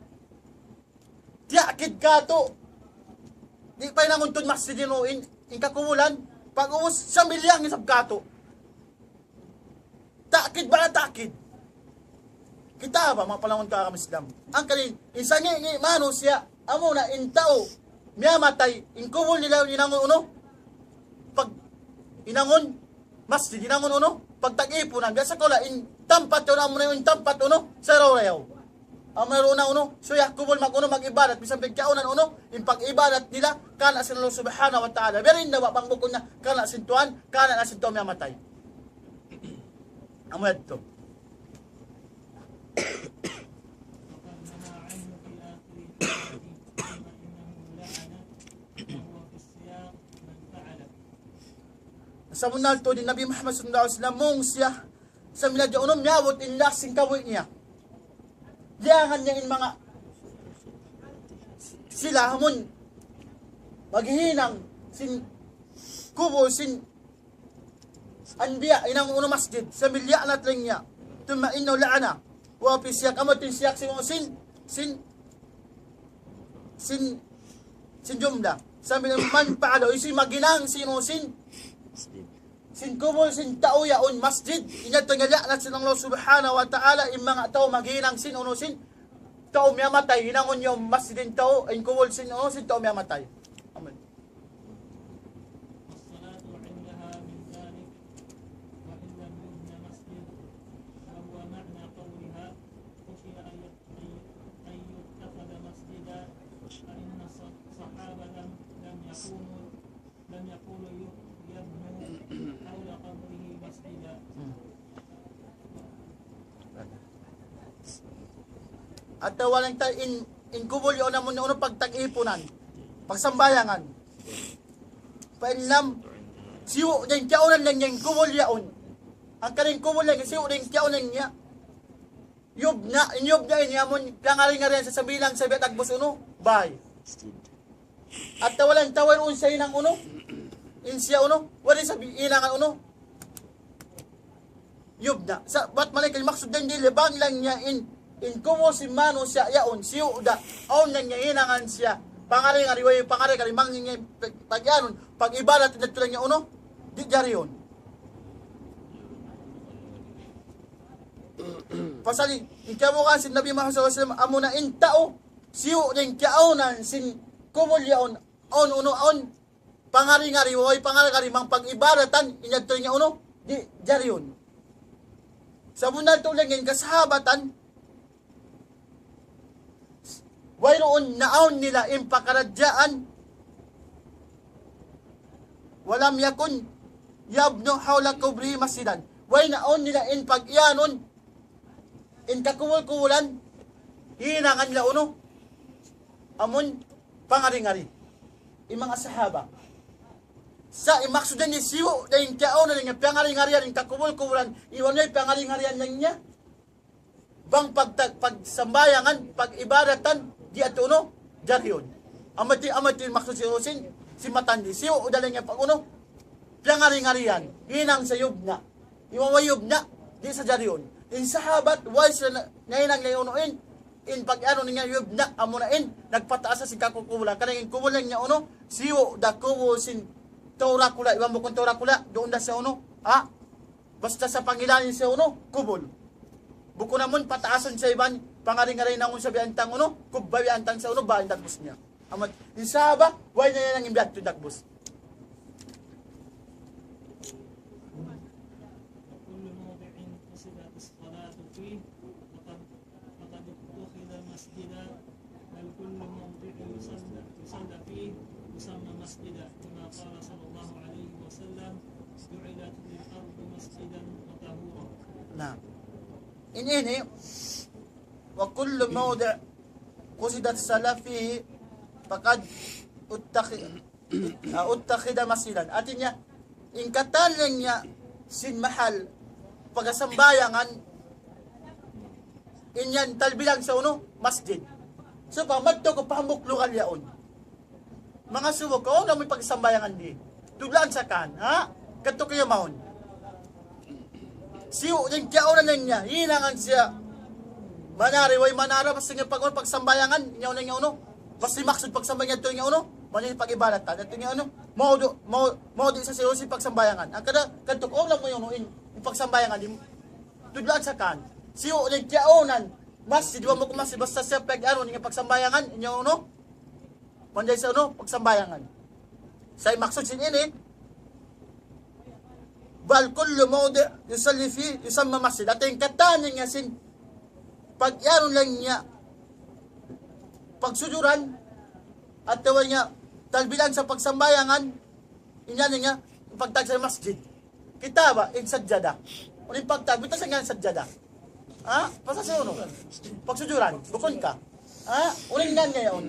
tiya'kid katu'. Di' pa hinangun tuud masjid in, in, in kakubulan. Pag'ubus, sambil hinang isab katu'. Ta'kid ba'da ta'kid. Kita ba, manga palangga' ku ha agama Islam? Hangkan in, in sangi'-ngi' manusiya', amuna in tau miyamatay, in kubul nila hinangun unu? Pag hinangun masjid, hinangun unu? Pagtag-ipunan. Biya' sa kaula, in tampat unu, amuna in tampat unu? Sarayaw-rayaw. Amuna unu? Suyang kubul mag-unu, mag-ibadat. Misan pagkaunan unu? In pag-ibadat nila, karna' sin Allah subhanahu wa ta'ala. Biya' diin na ba bang bukun na karna' sin Tuhan, karna' na sin tau miyamatay. Amu yadtu. Sabunnal tuud in Nabi Muhammad sallallahu alayhi wasallam, mung siya, sambil hadja unu, miyabut in last sin kabuhi' niya. Liyangan niya in manga sila amun maghihinang sin kubul sin anbiya, hinang unu masjid, sambil liyaanat laung niya. ثم إنه لعن. Wa fi siyaq, amu in siyaq sin, sin, sin, sin jumla. Sambil من فعل, hisiyu in maghinang sin unu sin, sin kubul sin tau yaun masjid. In yadtu nga liyaanat sin Allah subhanahu wa ta'ala, in manga tau maghinang sin unu sin tau miyatay, hinangun niya masjid in tau, in kubul sin, oh, sin tau miyatay. Amin. والصلاة عندها من ذلك، وإن لم يبن مسجد، وهو معنى قولها خشي أن يت-، أن يت-، أن يتخذ مسجدا، فإن الص-، الصحابة لم، لم يكونوا، لم يقولوا ي-، يبنوا حول قبره مسجدا. Atawa laung ta in, in kubul yaun amun unu pagtag-ipunan, pagsambahayangan. Fa in lam, siyu' da in kiyaunan laung niya in kubul yaun. Hangkan in kubul laung niya, siyu' da in kiyaunan niya. Yubna, in yubna ini amun piyangari-ngarian sa sabilang sa biya' dagbus unu, bay. Atawa laung ta wayruun sa hinang unu, in siya unu, wari sa bi-, hinangan unu. Yubna. Sa', bat malaikat maksud dayn di, bang laung niya in, in kubul sin manusiya' yaun, siyu' da, awn laung niya hinangan siya. Pangari-ngari, way pangari-ngari, mangingay, pag, pag-, anun, pag-ibadat, na tulang niya unu, di' jarihun. Pasal in, in kabukaan sin Nabi Muhammad sallallahu alayhi wasallam, amuna in tau, siyu' da in kiyaunan sin kubul yaun, awn unu, awn pangari-ngari, way pangari-ngari, mang pag-ibadatan, in yadtu niya unu, di' jarihun. Sabunnal tuud laung in kasahabatan, wayruun naawn nila in pakaradjaan, ولم يكن يبنوا حول قبره مسجدا. Way naawn nila in pag-iyanun, in kakubul-kubulan, hinangan nila unu, amun pangari-ngari. In manga sahaba. Sa' in maksud niya siyu', da in kiyaunan niya pangari-ngarian, in kakubul-kubulan, iban niya pangari-ngarian laung niya. Bang pagta-, pagsambahayangan, pag-ibadatan, di' yadtu unu, jarihun. Amu yadtu, amu yadtu in maksud sin, sin, sin matan di. Siyu' da laung niya pag unu, piyangari-ngarian, hinang sa yubna. Iban way yubna, di' sa jarihun. In sahabat, way sila na, nahinang laung unu in, in pag-anu niya yubna, amuna in, nagpataas sin kakukubulan. Karna' in kubul laung niya unu, siyu' da kubul sin tau dakula', iban bukun tau dakula', duun da sa unu, ha? Basta sa pangilan siya unu, kubul. Bukun amun pataasun siya iban, pangari-ngari nangun sa biya' antang unu, kubba biya' antang sa unu, ba in dagbus niya. Amat, in sahaba, way na yan ang biya' tu dagbus. وكل موضع قصدت الصلاة فيه فقد، فقد اتخذ مسجدا، بل كل موضع يصلى، يصلى فيه يسمى مسجدا، كما قال صلى الله عليه وسلم: جعلت لي الأرض مسجدا وطهورا. Naam. In ini, وكل موضع قصدت الصلاة فيه فقد اتخ-، ah, اتخذ مسجدا. Hātinya, in katan laung niya sin mahal pagsambahayangan, in yan talbilang sa unu, masjid. So, pa, madtu kaw pa hambuuk lugal yaun. Mangasubu kaw, awn na mu in pagsambahayangan di. Tudlaan sa kan, ha? Kadtu kaw yaun. Siyu' da in kiyaunan niya, hinangan siya. Manara, way manara, basta niya pag-, pagsambahayangan, niya unu, niya unu. Basta maksud pagsambahayangan, yadtu niya unu. Mani pag-ibadat, yadtu niya unu. Mawdu', maw-, mawdu' sa siyu' sin pagsambahayangan. Hangkan da, kadtu kaw, awn na mu in unu, in, in pagsambahayangan, di, tudlaan sa kan. Siyu' da in kiyaunan, masjid, di ba mu ku masjid, basta siya pag-, anu, niya pagsambahayangan, niya unu. Manjari sa unu, pagsambahayangan. Sa' in maksud sin ini, بل كل موضع يصلى فيه يسمى مسجدا. Hāti in katan niya sin pag-iyanun laung niya, pagsujuran, atawa niya, talbilang sa pagsambahayangan, in yan niya, pagtawag sa masjid. Kita' ba, in sajjada. Unu in pagtawag, bitaw sa ngān sajjada. Ha? Pasal sa unu? Pagsujuran. Bukun ka. Ha? Unu in ngān niya yaun?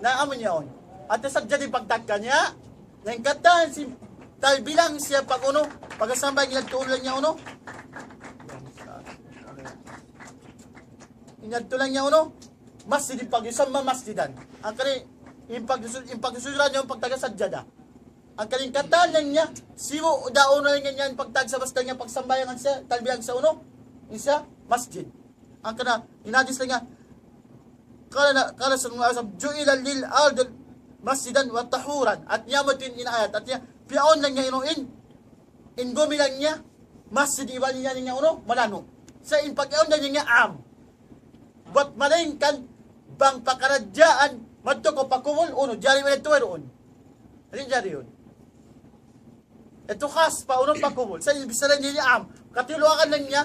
Na amu niya yaun. At sajjada in pagtawag niya. Na in katan sin, talbilang siya pag unu, pagsambahayangan tuud laung niya unu. In yadtu laung niya unu, masjid in pag-, يسمى مسجدا. Hangkan in pag-, in pagsujuran niya, in pagtawag sajjada. Hangkan in katan laung niya, siyu' da unu laung niya in pagtawag sa basta niya pagsambahayangan siya, talbilang sa unu, in siya, masjid. Hangkan na, in hadis laung niya, قال، قال صلى الله عليه وسلم: جعلت لي الأرض مسجدا وطهورا. Hātinya amu yadtu in ayat, hātinya, piyaun laung niya unu in, in bumi laung niya, masjid iban niya niya unu, malanu'. Sa' in pag-iyanun niya am. Bat malaingkan, bang pakaradjaan, madtu kaw pa kubul, unu, jari wala' tuwa duun. Di' jari yun. Yadtu khas pa unu pa kubul. Sa' in bichara ini am. Katiluakan lang niya,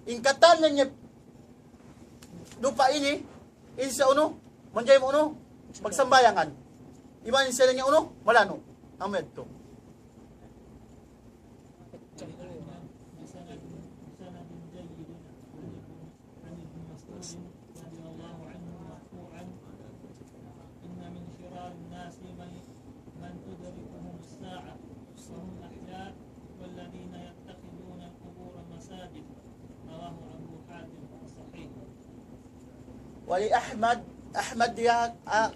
in katan lang niya, lupa ini, in siya unu, manjari mu unu, magsambayangan. Iban in siya lang niya unu, malanu'. Amu yadtu. عن ابن مسعود رضي الله عنه مرفوعا: إن من شرار الناس من، من تدركهم الساعة وهم أحياء، والذين يتخذون القبور مساجد. رواه أبو حاتم في الصحيح. ولأحمد، Ahmad niya, ah,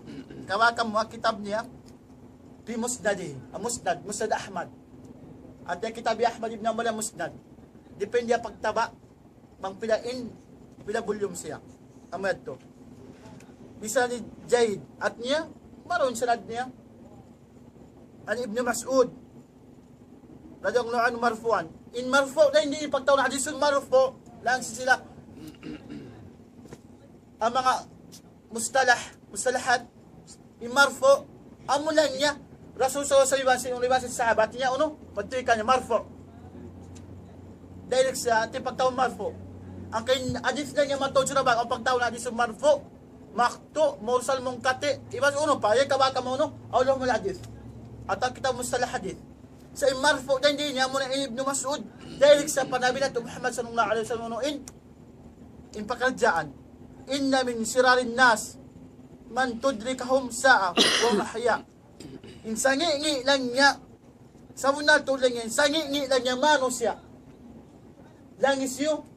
kawakan mu kitab niya, في مسنده, ah, Musnad, Musnad Ahmad. Hāti kitab hi Ahmad ibn Hanbal Musnad. Depende ha pagtaba', bang pila in, pila volume siya. Amu yadtu. Bisan hi Zaid, hāti niya, mawn sanad niya. عن ابن مسعود رضي الله عنه مرفوعا. In marfu', na hindi pagtawagun hadithun marfu', laung sila. Amu in manga mustalah, mustalahat, in marfu', amu laung niya, Rasul sallallahu alayhi wasallam, iban sin sahabat niya, unu, pagtuy kaniya, marfu'. Direct sa, hāti pagtawagun marfu'. Hangkan hadith laung niya mataud sila ba, amu pagtawagun hadithun marfu', maqtu', mursal, munqati', iban unu pa, yan kawakan mu unu, ulumul hadith. Atawa kitab mustalah hadith. Sa' in marfu', na hindi niya, amu na in Ibnu Mas'ud, direct sa pa Nabi natu' Muhammad sallallahu alayhi wasallam, unu in, in pakaradjaan. إن من شرار الناس من تدركهم الساعة وهم أحياء. In sangi'-ngi' laung niya, sabunnal tuud laung niya, in sangi'-ngi' laung niya manusiya'. Laung hisiyu,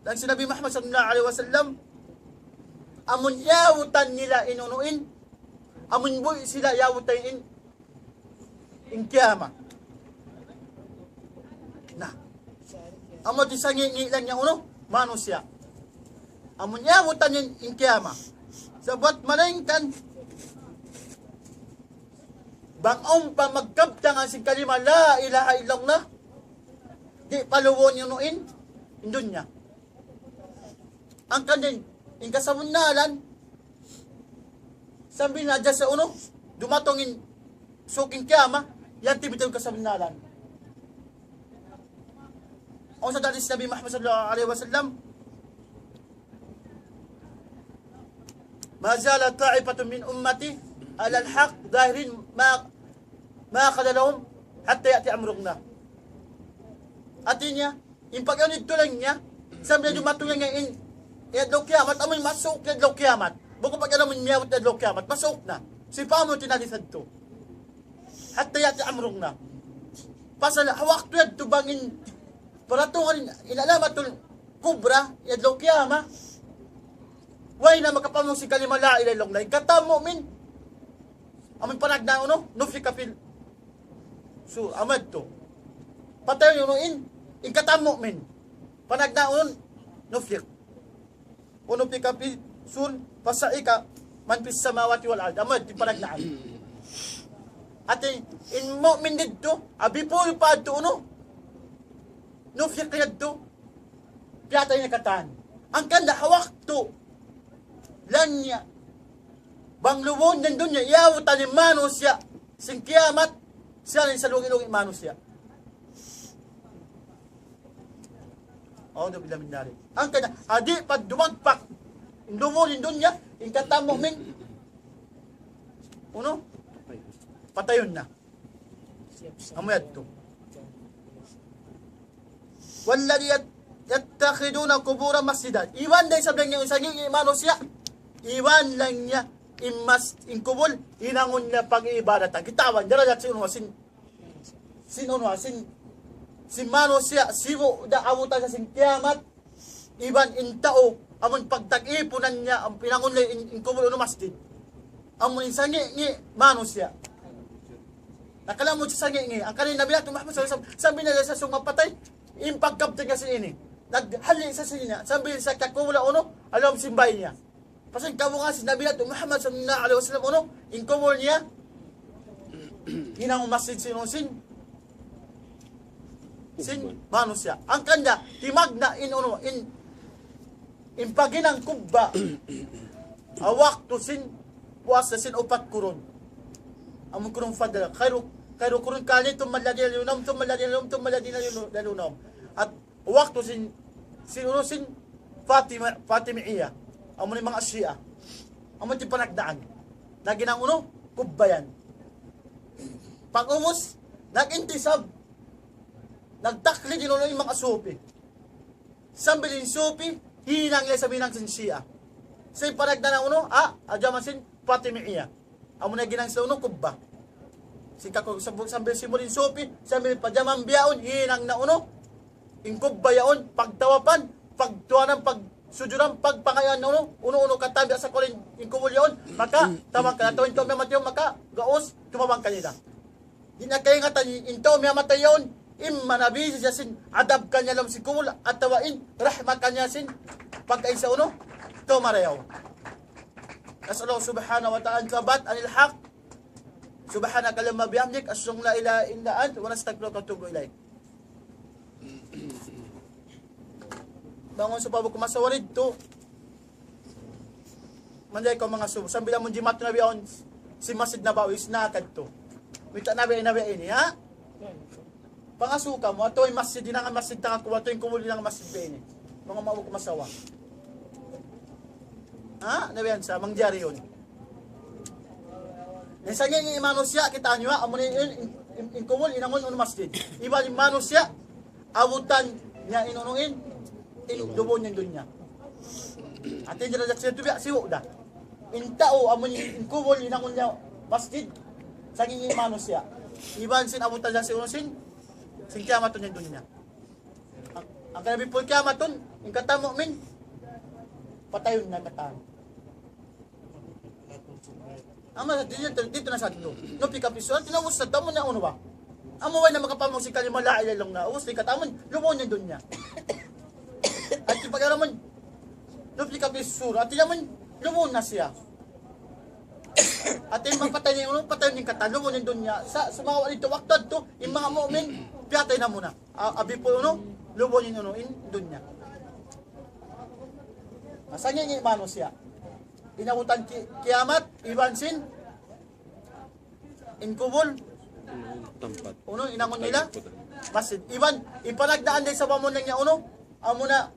laung sin Nabi Muhammad sallallahu alayhi wasallam, amun iyawutan nila in unu in, amun buhi' sila iyawutan in, in kiyamat. Na. Amu in sangi'-ngi' laung niya unu, manusiya'. Amun iyawutan in, in kiyamat. Sabab malaingkan, bang awn pa magkabtangan sin kalima la ilaha illallah, di' paluwun unu in, in dunya. Hangkan in, in kasabunnalan, sambil na hadja sa unu, dumatung in suuk in kiyamat, yan tibitun kasabunnalan. Awn sa hadith Nabi Muhammad sallallahu alayhi wasallam, ما زال طائفة من أمتي على الحق ظاهرين ما، ما خذلهم حتى يأتي أمر الله. Hāti niya, in pag-iyanun tuud laung niya, sambil dumatung laung niya in, in adlaw kiyamat, amun masuuk in adlaw kiyamat. Bukun pag-iyanun miyabut in adlaw kiyamat, masuuk na. Siya pa amun tinali sadtu. حتى يأتي أمر الله. Pasal ha waktu yadtu bang in paratungan in, in alamatul kubra, in adlaw kiyamat, way na makapamung sin kalima la ilaha illallah. In katan mu'min, amun panagnaan unu, نفخ في الصور, amu yadtu. Patayun unu in, in katan mu'min. Panagnaan unu, نفخ. ونفخ في الصور فصعق من في السماوات والأرض. Amu yadtu in panagnaan. Hāti in mu'min didtu, ha before pa yadtu unu, نفخ yadtu, piyatay na katan. Hangkan da ha waktu laung niya, bang luwun na in dunya, iyawutan in manusiya' sin kiyamat, siya in salugi'-lugi' manusiya'. أعوذ بالله من ذلك. Hangkan da, ha di' pa dumagpak in luwun in dunya, in katan mu'min, unu, patayun na. Amu yadtu. والذين يت-، يتخذون القبور مساجد. Iban da isab laung niya, in sangi'-ngi' manusiya', iban laung niya in mas-, in kubul, hinangun nila pag-iibadatan. Kitaa ba, darajat sin unu, sin, sin unu, sin, sin manusiya', sibu' da abutan sa sin kiyamat, iban in tau, amun pagtag-ipunan niya, amun hinangun nila in, in kubul unu, masjid. Amun in sangi'-ngi' manusiya'. Nakalamud sin sangi'-ngi'. Hangkan in Nabi natu' Muhammad sallallahu alayhi wasallam, sambil na sa sumapatay, in pagkabtang niya sin ini. Naghali' sa sin ini, sambil sa kakubul unu, ha lawm sin bay niya. Pasal kabungan sin Nabi natu' Muhammad sallallahu alayhi wasallam unu, in kubul niya, hinangun masjid sin unu, sin, sin manusiya'. Hangkan da, timagna' in unu, in, In paghinang kubba, ha waktu sin puasa sin upat kurun. Amun kurun fadl. Khairu, khairu kurun qarni thumma alladhina yalunahum, thumma alladhina yalunahum, thumma alladhina yalunahum. At waktu sin, sin unu sin Fatima, Fatimiyya. Amun manga Shia. Amun ti panagnaan. Naghinang unu, kubba yan. Pag-ubus, nag-intisab, nagtaklid in unu in manga Sufi. Sambil in Sufi, hinang nila sa hinang sin Shia. Sa' in panagnaan unu, ah, ha jaman sin Fatimiyya. Amu na hinang sila unu kubba. Sin kaku-, sambil, sambil simud in Sufi, sambil pa jaman bihaun, hinang na unu. In kubba yaun, pagtawapan, pagtuhanan, pagsujuran, pagpangayuan na unu, unu-unu katan biya' sa kauli in kubul yaun, maka, tawag ka na, tawag in tau miyatay yaun, maka, gaus, tumabang kanila. Di' na kaingatan in tau miyatay yaun, imma na biya' siya sin adab kaniya ha lawm sin kubul, atawa in rahmat kaniya sin pagkaisa unu, tau marayaw. نسأل الله سبحانه وتعالى أن نثبت على الحق. سبحانك اللهم وبحمدك، أشهد أن لا إله إلا أنت، نستغفرك ونتوب إليك. Bang awn supa bu ku masawa didtu. Manjari kaw mangasubu. Sambil amun jimat na biya' yaun sin Masjid Nabawi, isab na kadtu. Minta na biya' ini, biya' ini, ha? Pangasubu kamu, atawa in masjid, hinangan masjid tangku, atawa in kubul hinangan masjid biya' ini. Manga mabu ku masawa. Ha? Na biya' yan sa, manjari yaun. Na sa' in manusiya', kitaa niyu, ha? Amu in, in, in, in kubul, hinangun unu masjid. Iban in manusiya', abutan niya in unu in, in lubun niya in dunya. Hati niya da siya tubiya', siwu' da. In tau, amu in, in kubul, hinangun niya masjid, sa' in manusiya'. Iban sin abutan niya sin unu sin, sin kiyamatun niya in dunya. Hangkan na before kiyamatun, in katan mu'min, patayun na katan. Amu na, didtu, didtu na sadtu. نفخ في الصور, tinawus na, tamu na unu ba? Amu way na makapamung sin kalima la ilaha illallah. Ubus na in katan mu'min, lubun niya in dunya. Hati pag-alam mu, نفخ في الصور, hati niya mu, lubun na siya. Hati mapatay niya unu, patay niya in katan, lubun niya in dunya. Sa', sumagawa' didtu waktu yadtu, in manga mu'min, piyatay na muna. A-, abi pu unu, lubun in unu, in dunya. Sa' in manusiya'. In abutan ki-, kiyamat, iban sin, in kubul, Tampat. Unu, hinangun nila, masjid. Iban, in panagnaan da isab amu na niya unu, amu na,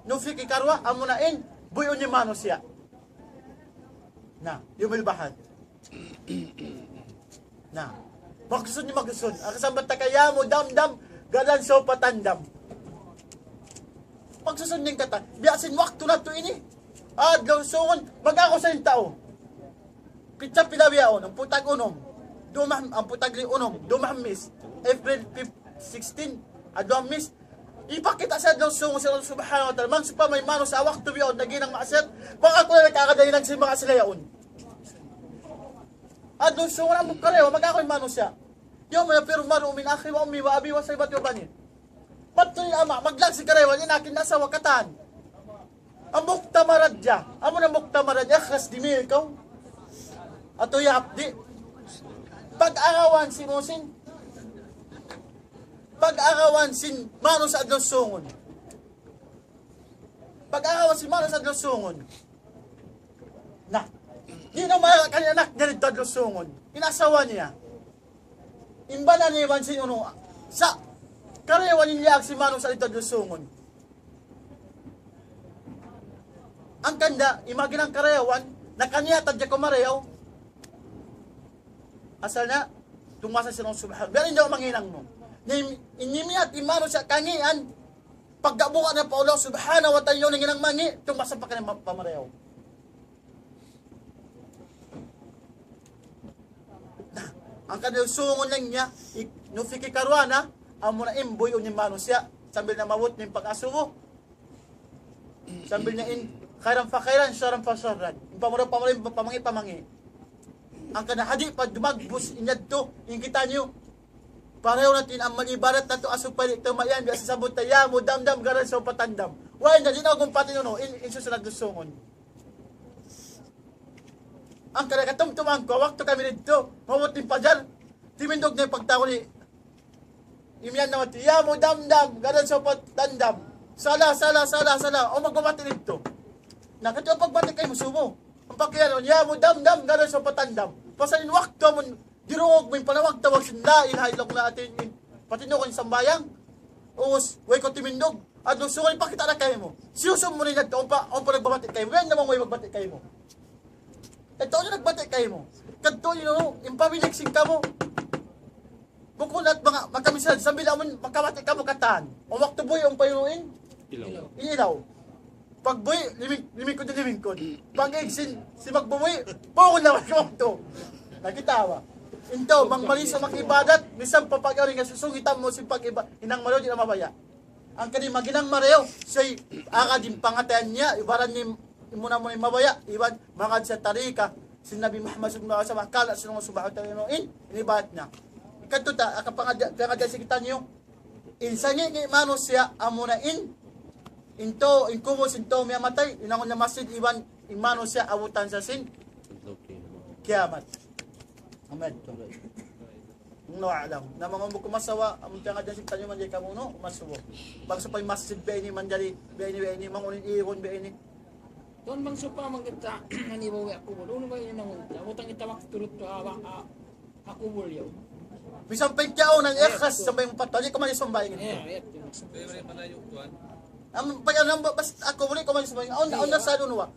نفخ hikaruwa, amu na in, buyuun in manusiya'. Na, يوم البعث. Na, magsusun niya magsusun. Hangkan sambat ta ka, يا مدمدم غدا سوف تندم. Magsusun niya in katan. Biya' sin waktu natu' ini. Adlaw susungun, mag-aku sa in tau. Kitsa pila bihaun, hangpu' tag unum. Dum ha-, hangpu' tag unum, dum ha Mis. April fifth, sixteen, adlaw Mis. Hipakita' sa adlaw susungun sin Allah Subhanahu wa Ta'ala. Bang sawpama in manusiya' waktu bihaun, naghinang maksiyat. Bang aku na nakakadahinang sin manga sila yaun. Adlaw susungun, amu karayawan, mag-aku in manusiya'. يوم يفر المرء من أخيه وأمه وأبيه وصاحبته وبنيه. Mattu in ama', maglag sin karayawan, in akin na asawa katan. Hambuuk tamaradja. Amu na hambuuk tamaradja, ikhlas di' mi ikaw. Atawa yap di'. Pag-agawan sin unu sin. Pag-agawan sin manusiya' adlaw susungun. Pag-agawan sin manusiya' adlaw susungun. Na. Di' na maya kan anak niya didtu adlaw susungun. In asawa niya. In bana niya iban sin unu, sa' karayawan in liyag sin manusiya' didtu adlaw susungun. Hangkan da, in maghinang karayawan, nakaniyat hadja kaw marayaw. Asal na, tumasa sin Allah Subhanahu. Biya' diin daw manghinang mu. Na in, in niyat, in manusiya' kangīan, pagkabuka na pa Allah Subhanahu wa Ta'ala, in hinang mangī', tumasa pa kaniya ma-, pamarayaw. Na, hangkan na susungun laung niya, ik-, نفخ hikaruwa na, amu na in buyuun in manusiya', sambil na maabut in pag-asubu, sambil na in خيرا فخيرا، شرا فشرا. In pamarayaw, pamarayaw, in pamangī', pamangī'. Hangkan na di' pa dumagbus in yadtu, in kitaniyu, pareho natu' in amal ibadat natu' asubu pa di' tumayan, biya' sin sabbut ta, يا مدمدم غدا سوف تندم. Way na, di' na gumpati unu, in, in susungun adlaw susungun. Hangkan na katumtuman ku, waktu kami didtu, maabut in pajar, timindug na in pagtawagun. Imiyan na mati, يا مدمدم غدا سوف تندم. Sala, sala, sala, sala. O, magbabati' didtu. Na, katu' pagbati' kaymu subu. Ampa kiyaun, ya mu damdam, gana sa patandam. Pasal in waktu amun, dirungug mu in panawag-tawag sin la ilaha illallah atin in. Patindugun in sambahayang. Ubus, way kaw timindug. Adlaw suga, ipakita' na kaymu. Siyusum mu na in adtu, ampa, ampa nagbabati' kaymu. Yan naman way magbati' kaymu. Ito na nagbati' kaymu. Kadtu yun, in pamilik sin kamu. Bukun at manga, makamisan, sambil amun, makabati' kamu katan. O waktu buhi', ampa yun in? Ilaw. In ilaw. Pag buhi', liming-, limingkud, limingkud. Pag igsin, si magbubuhi', pukul na kamu tu. Nakita' ba? Intaw, bang mali sa mag-ibadat, misan pa pag-ari nga susungitan mu sin pag-iba-, hinang marayaw, di' na mabaya'. Hangkan in maghinang marayaw, siya'y agad in pangatayan niya, ibarat ni muna-muna in mabaya', iban magad sa tarika, sin Nabi Muhammad sallallahu alayhi wasallam, kala sin Allah subhanahu wa ta'ala, in, in ibadat niya. Ikatu ta, aka pangada-, pangada sin kitaniyu, in sangi' ni manusiya', amuna in, in tau, in kubul sin tau miyatay, in hinangun niya masjid, iban in manusiya' abutan sa sin kiyamat. Amen. Allahu a'lam. Na manga umbu ku masawa, amun tiyangadjian sin kitaniyu manjari kamu, no? Masubu. Bang supaya masjid biya' ini manjari, biya' ini, biya' ini, mangunin ihun biya' ini. Tuwan, bang supaya mangkita', ani ba, aku bulu, unu ba ini nangun? Utang kita waktu turut tu, ah, ah, aku bulu yun. Misan pa in tiyaunan, ikhlas, sampay mapatali, kuman isumbayin. Eh, eh, Am, pag ano, bas, aku bulu, kuman isumbayin. Aun, aun na sa duun wa.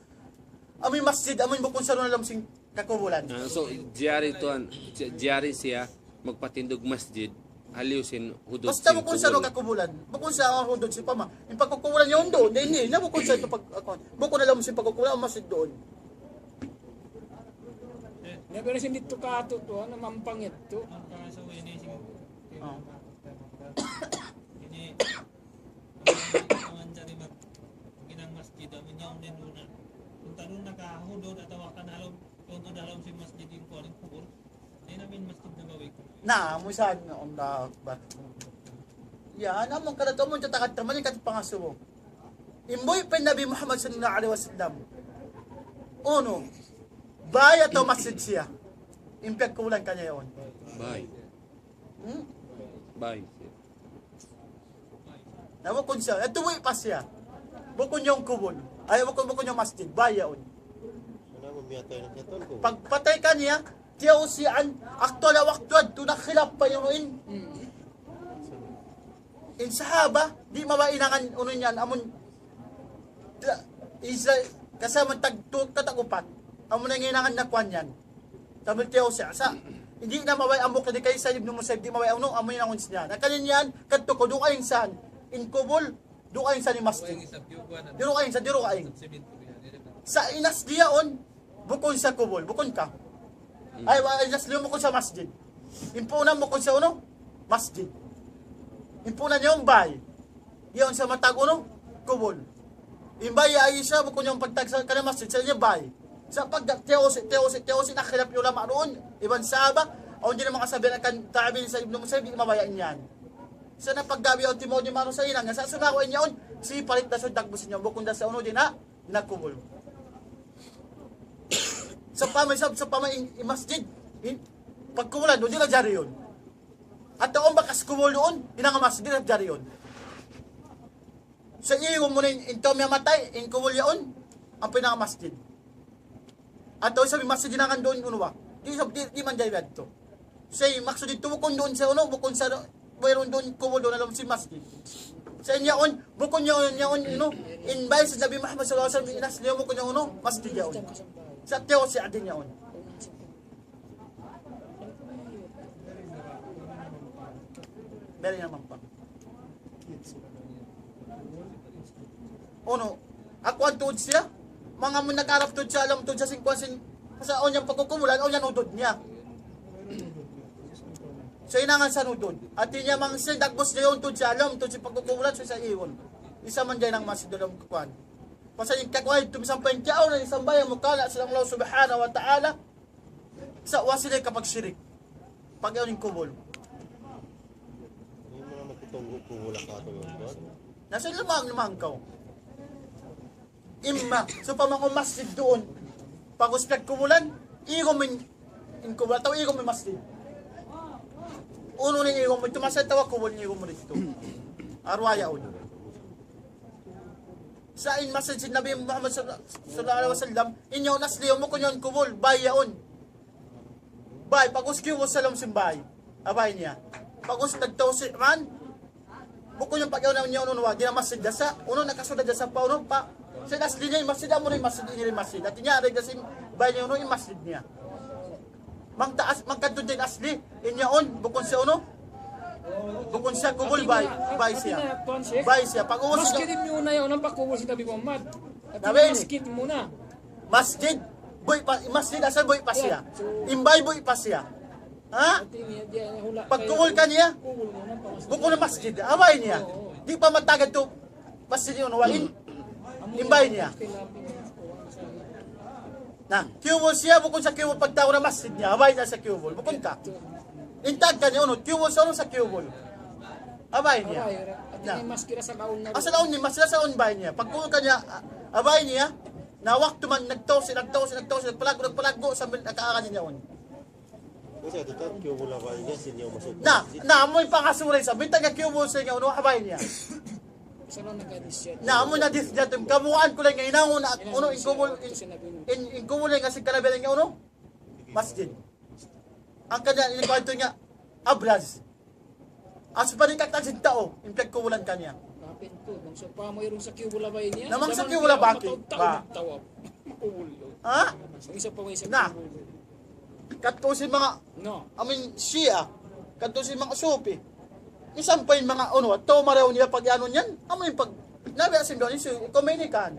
Amu in masjid, amu in bukun sa duun ha lawm sin kakubulan. Ah, so, jari tuwan, j-, jari siya magpatindug masjid, haliyu sin hudud. Basta sin bukun sa duun kubulan. Kakubulan. Bukun sa hudud sin pama. In pagkukubulan niya duun, di' niya, na bukun sa ito pag, ako, bukun na lawm sin pagkukubulan, masjid duun. Niya, pero sin didtu katu' tu, ano, Mampang yadtu. Ah. Ini, ang jari mag-, ginang masjid, amun yaun din muna. Kung tanong nakahudud atawa kan halom, kung tanong halom sin masjid yung kuwaring kubul, di' na in masjid Nabawi. Na, amu sa, Allahu Akbar. Ya, amu in kadatu, amu in tatakat, tamaling kat pangasubu. In buhi' pa in Nabi Muhammad sallallahu alayhi wasallam. Unu, bay atawa masjid siya. In piyagkubulan kaniya yaun. Bay. Hmm? Bay. Na bukun siya. Ito buhi' pa siya. Bukun yaun kubul. Ay, bukun, bukun yaun masjid. Bay yaun. Pagpatay kaniya, tiyausian, aktual waktu yadtu, nakhilaf pa yaun. In sahaba, di' mabaya' hinangan unu niyan, amun, da-, isa, kasama tag-, tu-, katag-upat. Amun na hinangan na kuwan yan. Sambil tiyausi' sa. Di' na mabaya' hambuuk di' kay Sa'id ibn Musayyib, di' mabaya' unu, amun hinangun siya. Na kaniya yan, kadtu ku dugaing sa in kubul, dugaing sa in masjid. Di' dugaing sa, di' dugaing. Sa in asli yaun, bukun sa kubul, bukun ka. Hmm. Ay, wa, in asli yaun bukun sa masjid. In puunan bukun sa unu? Masjid. In puunan yaun bay. Yaun sa matag unu? Kubul. In bay, ay, sa bukun yaun pagtag sa kaniya masjid, sa niya bay. Sa pag tiyausi', tiyausi', tiyausi', nakhilaf in ulama duun. Iban sahaba, awn di' na makasabi na kan tabi'in sa Ibnu Musayyib, di' mabaya' in yan. Sa na paggabi yaun timaud in manu sa hinang, sa sumaku in yaun, si palit da sa dagbus in yaun, bukun da sa unu di' na, nakubul. Sa pama, sa, sa pama in, in masjid, in, pagkubulan duun, di' na jari yun. Atawa awn bakas kubul duun, hinang masjid, di' na jari yun. Sa igun mu na in, in tau miyatay, in kubul yaun, ampa hinang masjid. Atawa isab in masjid hinangan duun unu ba? Di' isab, di', di' manjari yadtu. Sa' in maksud yadtu bukun duun sa unu, bukun sa, wayruun duun kubul duun ha lawm sin masjid. Sa' in yaun, bukun yaun, yaun, unu, in bay sin Nabi Muhammad sallallahu alayhi wasallam, in asli yaun bukun yaun unu, masjid yaun. Sa' tiyausi' din yaun. Beri naman pa. Unu, aku ang tuud siya. Manga amun nag-Arab tuud siya, alam tuud siya sin kuwan sin, sa awn niya pagkukubulan, awn niya hudud niya. Sa hinangan sa hudud. Hati niya manga sin dagbus niya yaun tuud siya, alam tuud siya pagkukubulan, sa, sa igun. Isa man dyan ang masjid dalam kuwan. Pasal in kakuwan, tumisampay in tiyaunan, in sambahayang mu kala' sin Allah subhanahu wa ta'ala, sa' wa sila kapagsirik. Pag yaun in kubul. Di' mu na makitunggu kubul ang kato yun, kuwan. Nasa lamang, lamang kaw. Imma, sawpama in masjid duun. Pag-us piyagkubulan, igun mu in, in kubul, atawa igun mu in masjid. Unu in igun mu, itu masjid atawa kubul in igun mu didtu. Arwa yaun. Sa' in masjid sin Nabi Muhammad sal-, sallallahu alayhi wasallam, in yaun asli, bukun yaun kubul, bay yaun. Bay, pag'ubus kiyubul sa lawm sin bay. Ha bay niya. Pag'ubus nagtawsi' man, bukun yaun pagyaun niya unu, unu, di' na masjid da sa, unu, nakasud da sa pa, unu, pa, sa' in asli niya, in masjid, amu in masjid, ini in masjid. Hati niya, aray da sin bay niya, unu, in masjid niya. Bang taas, bang kadtu in asli, in yaun, bukun siya unu, bukun siya kubul, bay, bay siya. Bay siya. Pag'ubus, masjid in miyuna yaun, pagkubul sin Nabi Muhammad. Hati niya, ini masjid muna. Masjid, buhi' pa, masjid asal buhi' pa siya. In bay buhi' pa siya. Ha? Pagkubul kaniya, bukun na masjid, ha bay niya. Di' pa matagad tu, masjid yaun, wa in, in bay niya. Na, kiyubul siya, bukun sa kiyubul pagtawagun masjid niya, ha bay niya sa kiyubul, bukun ka. In tag kaniya, unu, kiyubul sa, unu, sa kiyubul. Ha bay niya. Na. Asal awn in masjid, asal awn bay niya. Pagkubul kaniya, ha bay niya, na waktu man nagtawsi', nagtawsi', nagtawsi', nagpalaggu', nagpalaggu', sambil nakaakan niya yaun. Kasi ito, tat, kiyubul ha bay niya, sin yaun masuk. Na, na, amu in pangasuran sa, bintang kiyubul sa yaun, unu, ha bay niya. Na, amu in hadith niya, tum, kamuan ku lang nga, hinangun na, unu, in kubul, in, in, in kubul nga sin kanabi niya, unu, masjid. Hangkan niya, in kuwan niya, abraz. Asuba di' katan sin tau, in piyagkubulan kaniya. Kapin tu, bang sa pa mo irung sa kiyubul ha bay niya. Na bang sa kiyubul ha bay, ba? Makubul yaun. Ha? Bang isa pa mo isa kiyubul. Kadtu sin manga, no, amu in Shia, kadtu sin manga Sufi. Misan pa in manga, unu, tau marayaw nila pag-anu niyan, amu in pag, nabi asin doon, isu, Khomeini kan.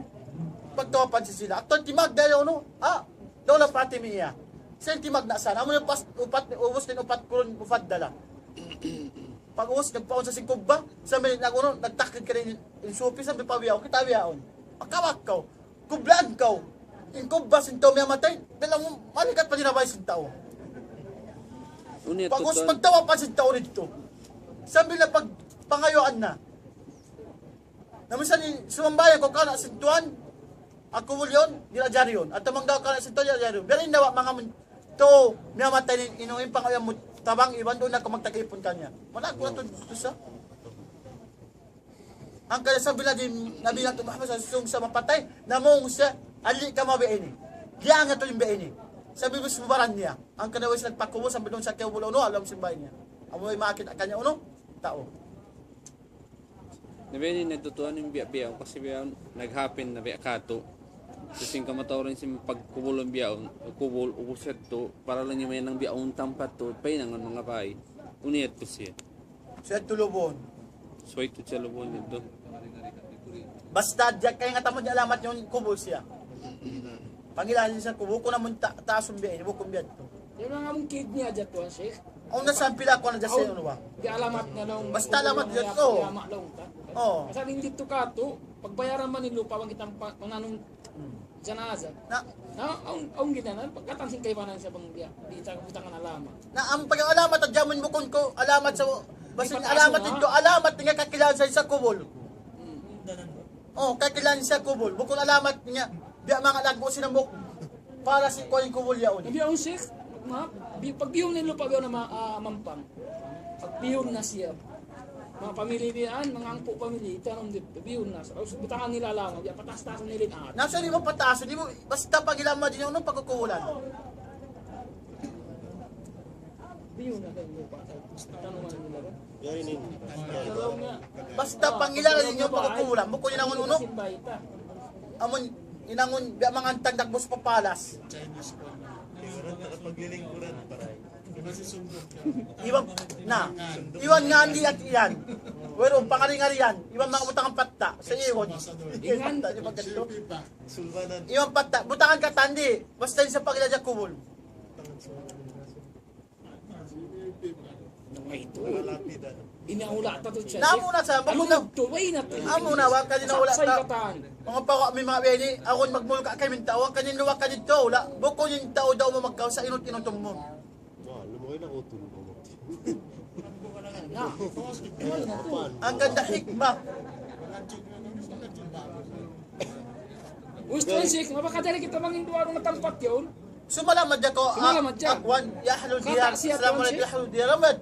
Pagtawapan sin sila. At timagna' yaun, unu, ah, Dawla Fatimiyya. Sa' in timagna' sa, amu in pas, upat, ubus in upat kurun mufaddala. Pag'ubus, nagpaun sa sin kubba, sambil nag-, unu, nagtakid kaniya in, in Sufi, sambil pabiyaun, kita biyaun. Makawa kaw, kublaan kaw. In kubba sin tau miyamatay, dalang malikat pa di' na bay sin tau. Pag'ubus, pagtawapan sin tau didtu. Sambil na pag, pangayuan na. Na minsan in sumambahayang kaw kana' sin tuwan, aku bulion, di' na jari yaun. Atawa manggaw kana' sin tuwan, di' na jari yaun. Biya' diin dawa manga mun-, tau, miyamatay in, inu, in pangayuan mu tabang, iban duun na kaw magtag-ipun kaniya. Wala' aku na tu, dusa. Hangkan sambil lagi' Nabi natu' Muhammad sallallahu alayhi wasallam sa mapatay, namung siya, ali' ka ma biya' ini. Diya nga tu in biya' ini. Sambil bus bubaran niya. Hangkan na way sila nagpakubul, sambil duun sa kiyubul, unu, ha lawm sin bay niya. Amu way makakita' kaniya, unu, tau. Na biya' ini natutuan in biya'-biya', kasi biya' naghapin na biya' katu'. Kasi in kamatauran sin pagkubul in biya', kubul, ubus yadtu, para lang niya mayan in biya' un tampat tu, pahinangun manga bay. Unu yadtu siya. Siya tu lubun. So, itu siya lubun yadtu. Basta diya, kaingatan mu diya alamat yaun kubul siya. Pangilala siya kubul, bukun amun ta-, taas in biya' ini, bukun biya' yadtu. Yan ang among kidney aja tuwan, Sheikh. Awn na sampila ku na dyan sa inyo, ba? Di' alamat na laung. Basta alamat dyan, oo. Alamat laung ta. Oo. Asal in didtu katu', pagbayaran man in lupa', bang kita pa-, panganun janaza. Na? Na, awn, awn ginanan, pagkatan sin kaibanan siya bang di', di' ta butangan alamat. Na, ang pag-alamat, adjamun bukun ku, alamat sa, basin alamat didtu, alamat nga kakilahan sa, sa kubul. Hmm. Oh, kakilahan sa kubul. Bukun alamat niya. Biya' manga laggu' sin hambuuk. Para sin kuwan in kubul yaun. Nabi yaun, Sheikh, ma-, bi-, pagbihun na in lupa' biya' na ma-, ah, mampang. Pagbihun na siya. Manga pamili biya' yan, manga ampu' pamili, itanum di, bihun na. Tapos butangan nila laung, biya' pataas-taas nila in aat. Nasa di' mu pataas, di' mu, basta pag-ilam mu di' nyo, anong pagkukulan? Bihun na kayo, lupa'. Tanuman nila. Basta pangilala ninyo pagkukulan, bukun in angun unu. Amun in angun, biya' manga antag dagbus papalas. Iban, na, iban nga andi at iyan. Pero pangari-ngarian, iban manga butangan patta', sa iwan. Iban patta', di ba ganito? Iban patta', butangan ka tandi, basta in sa pangilala kubul. Ay, ito. Inaula ta tu siya. Namu na sa, amu na. Ito, way na to. Amu na, wa ka di na wala ta. Manga pawa' mi manga bini, awn magmulka kami tau, wa ka di na, wa ka di tau, la. Bukun in tau daw mu magkaw sa inut-inutum mu. Na. Ang ganda hikmah. Gusto, Sheikh, mapakadali kita mangin duwa nga tampat yaun. Sumalam hadja kaw, sumalam hadja. Akwan, ya ahlul diyar, assalamu alaykum, ya ahlul diyar. Amat,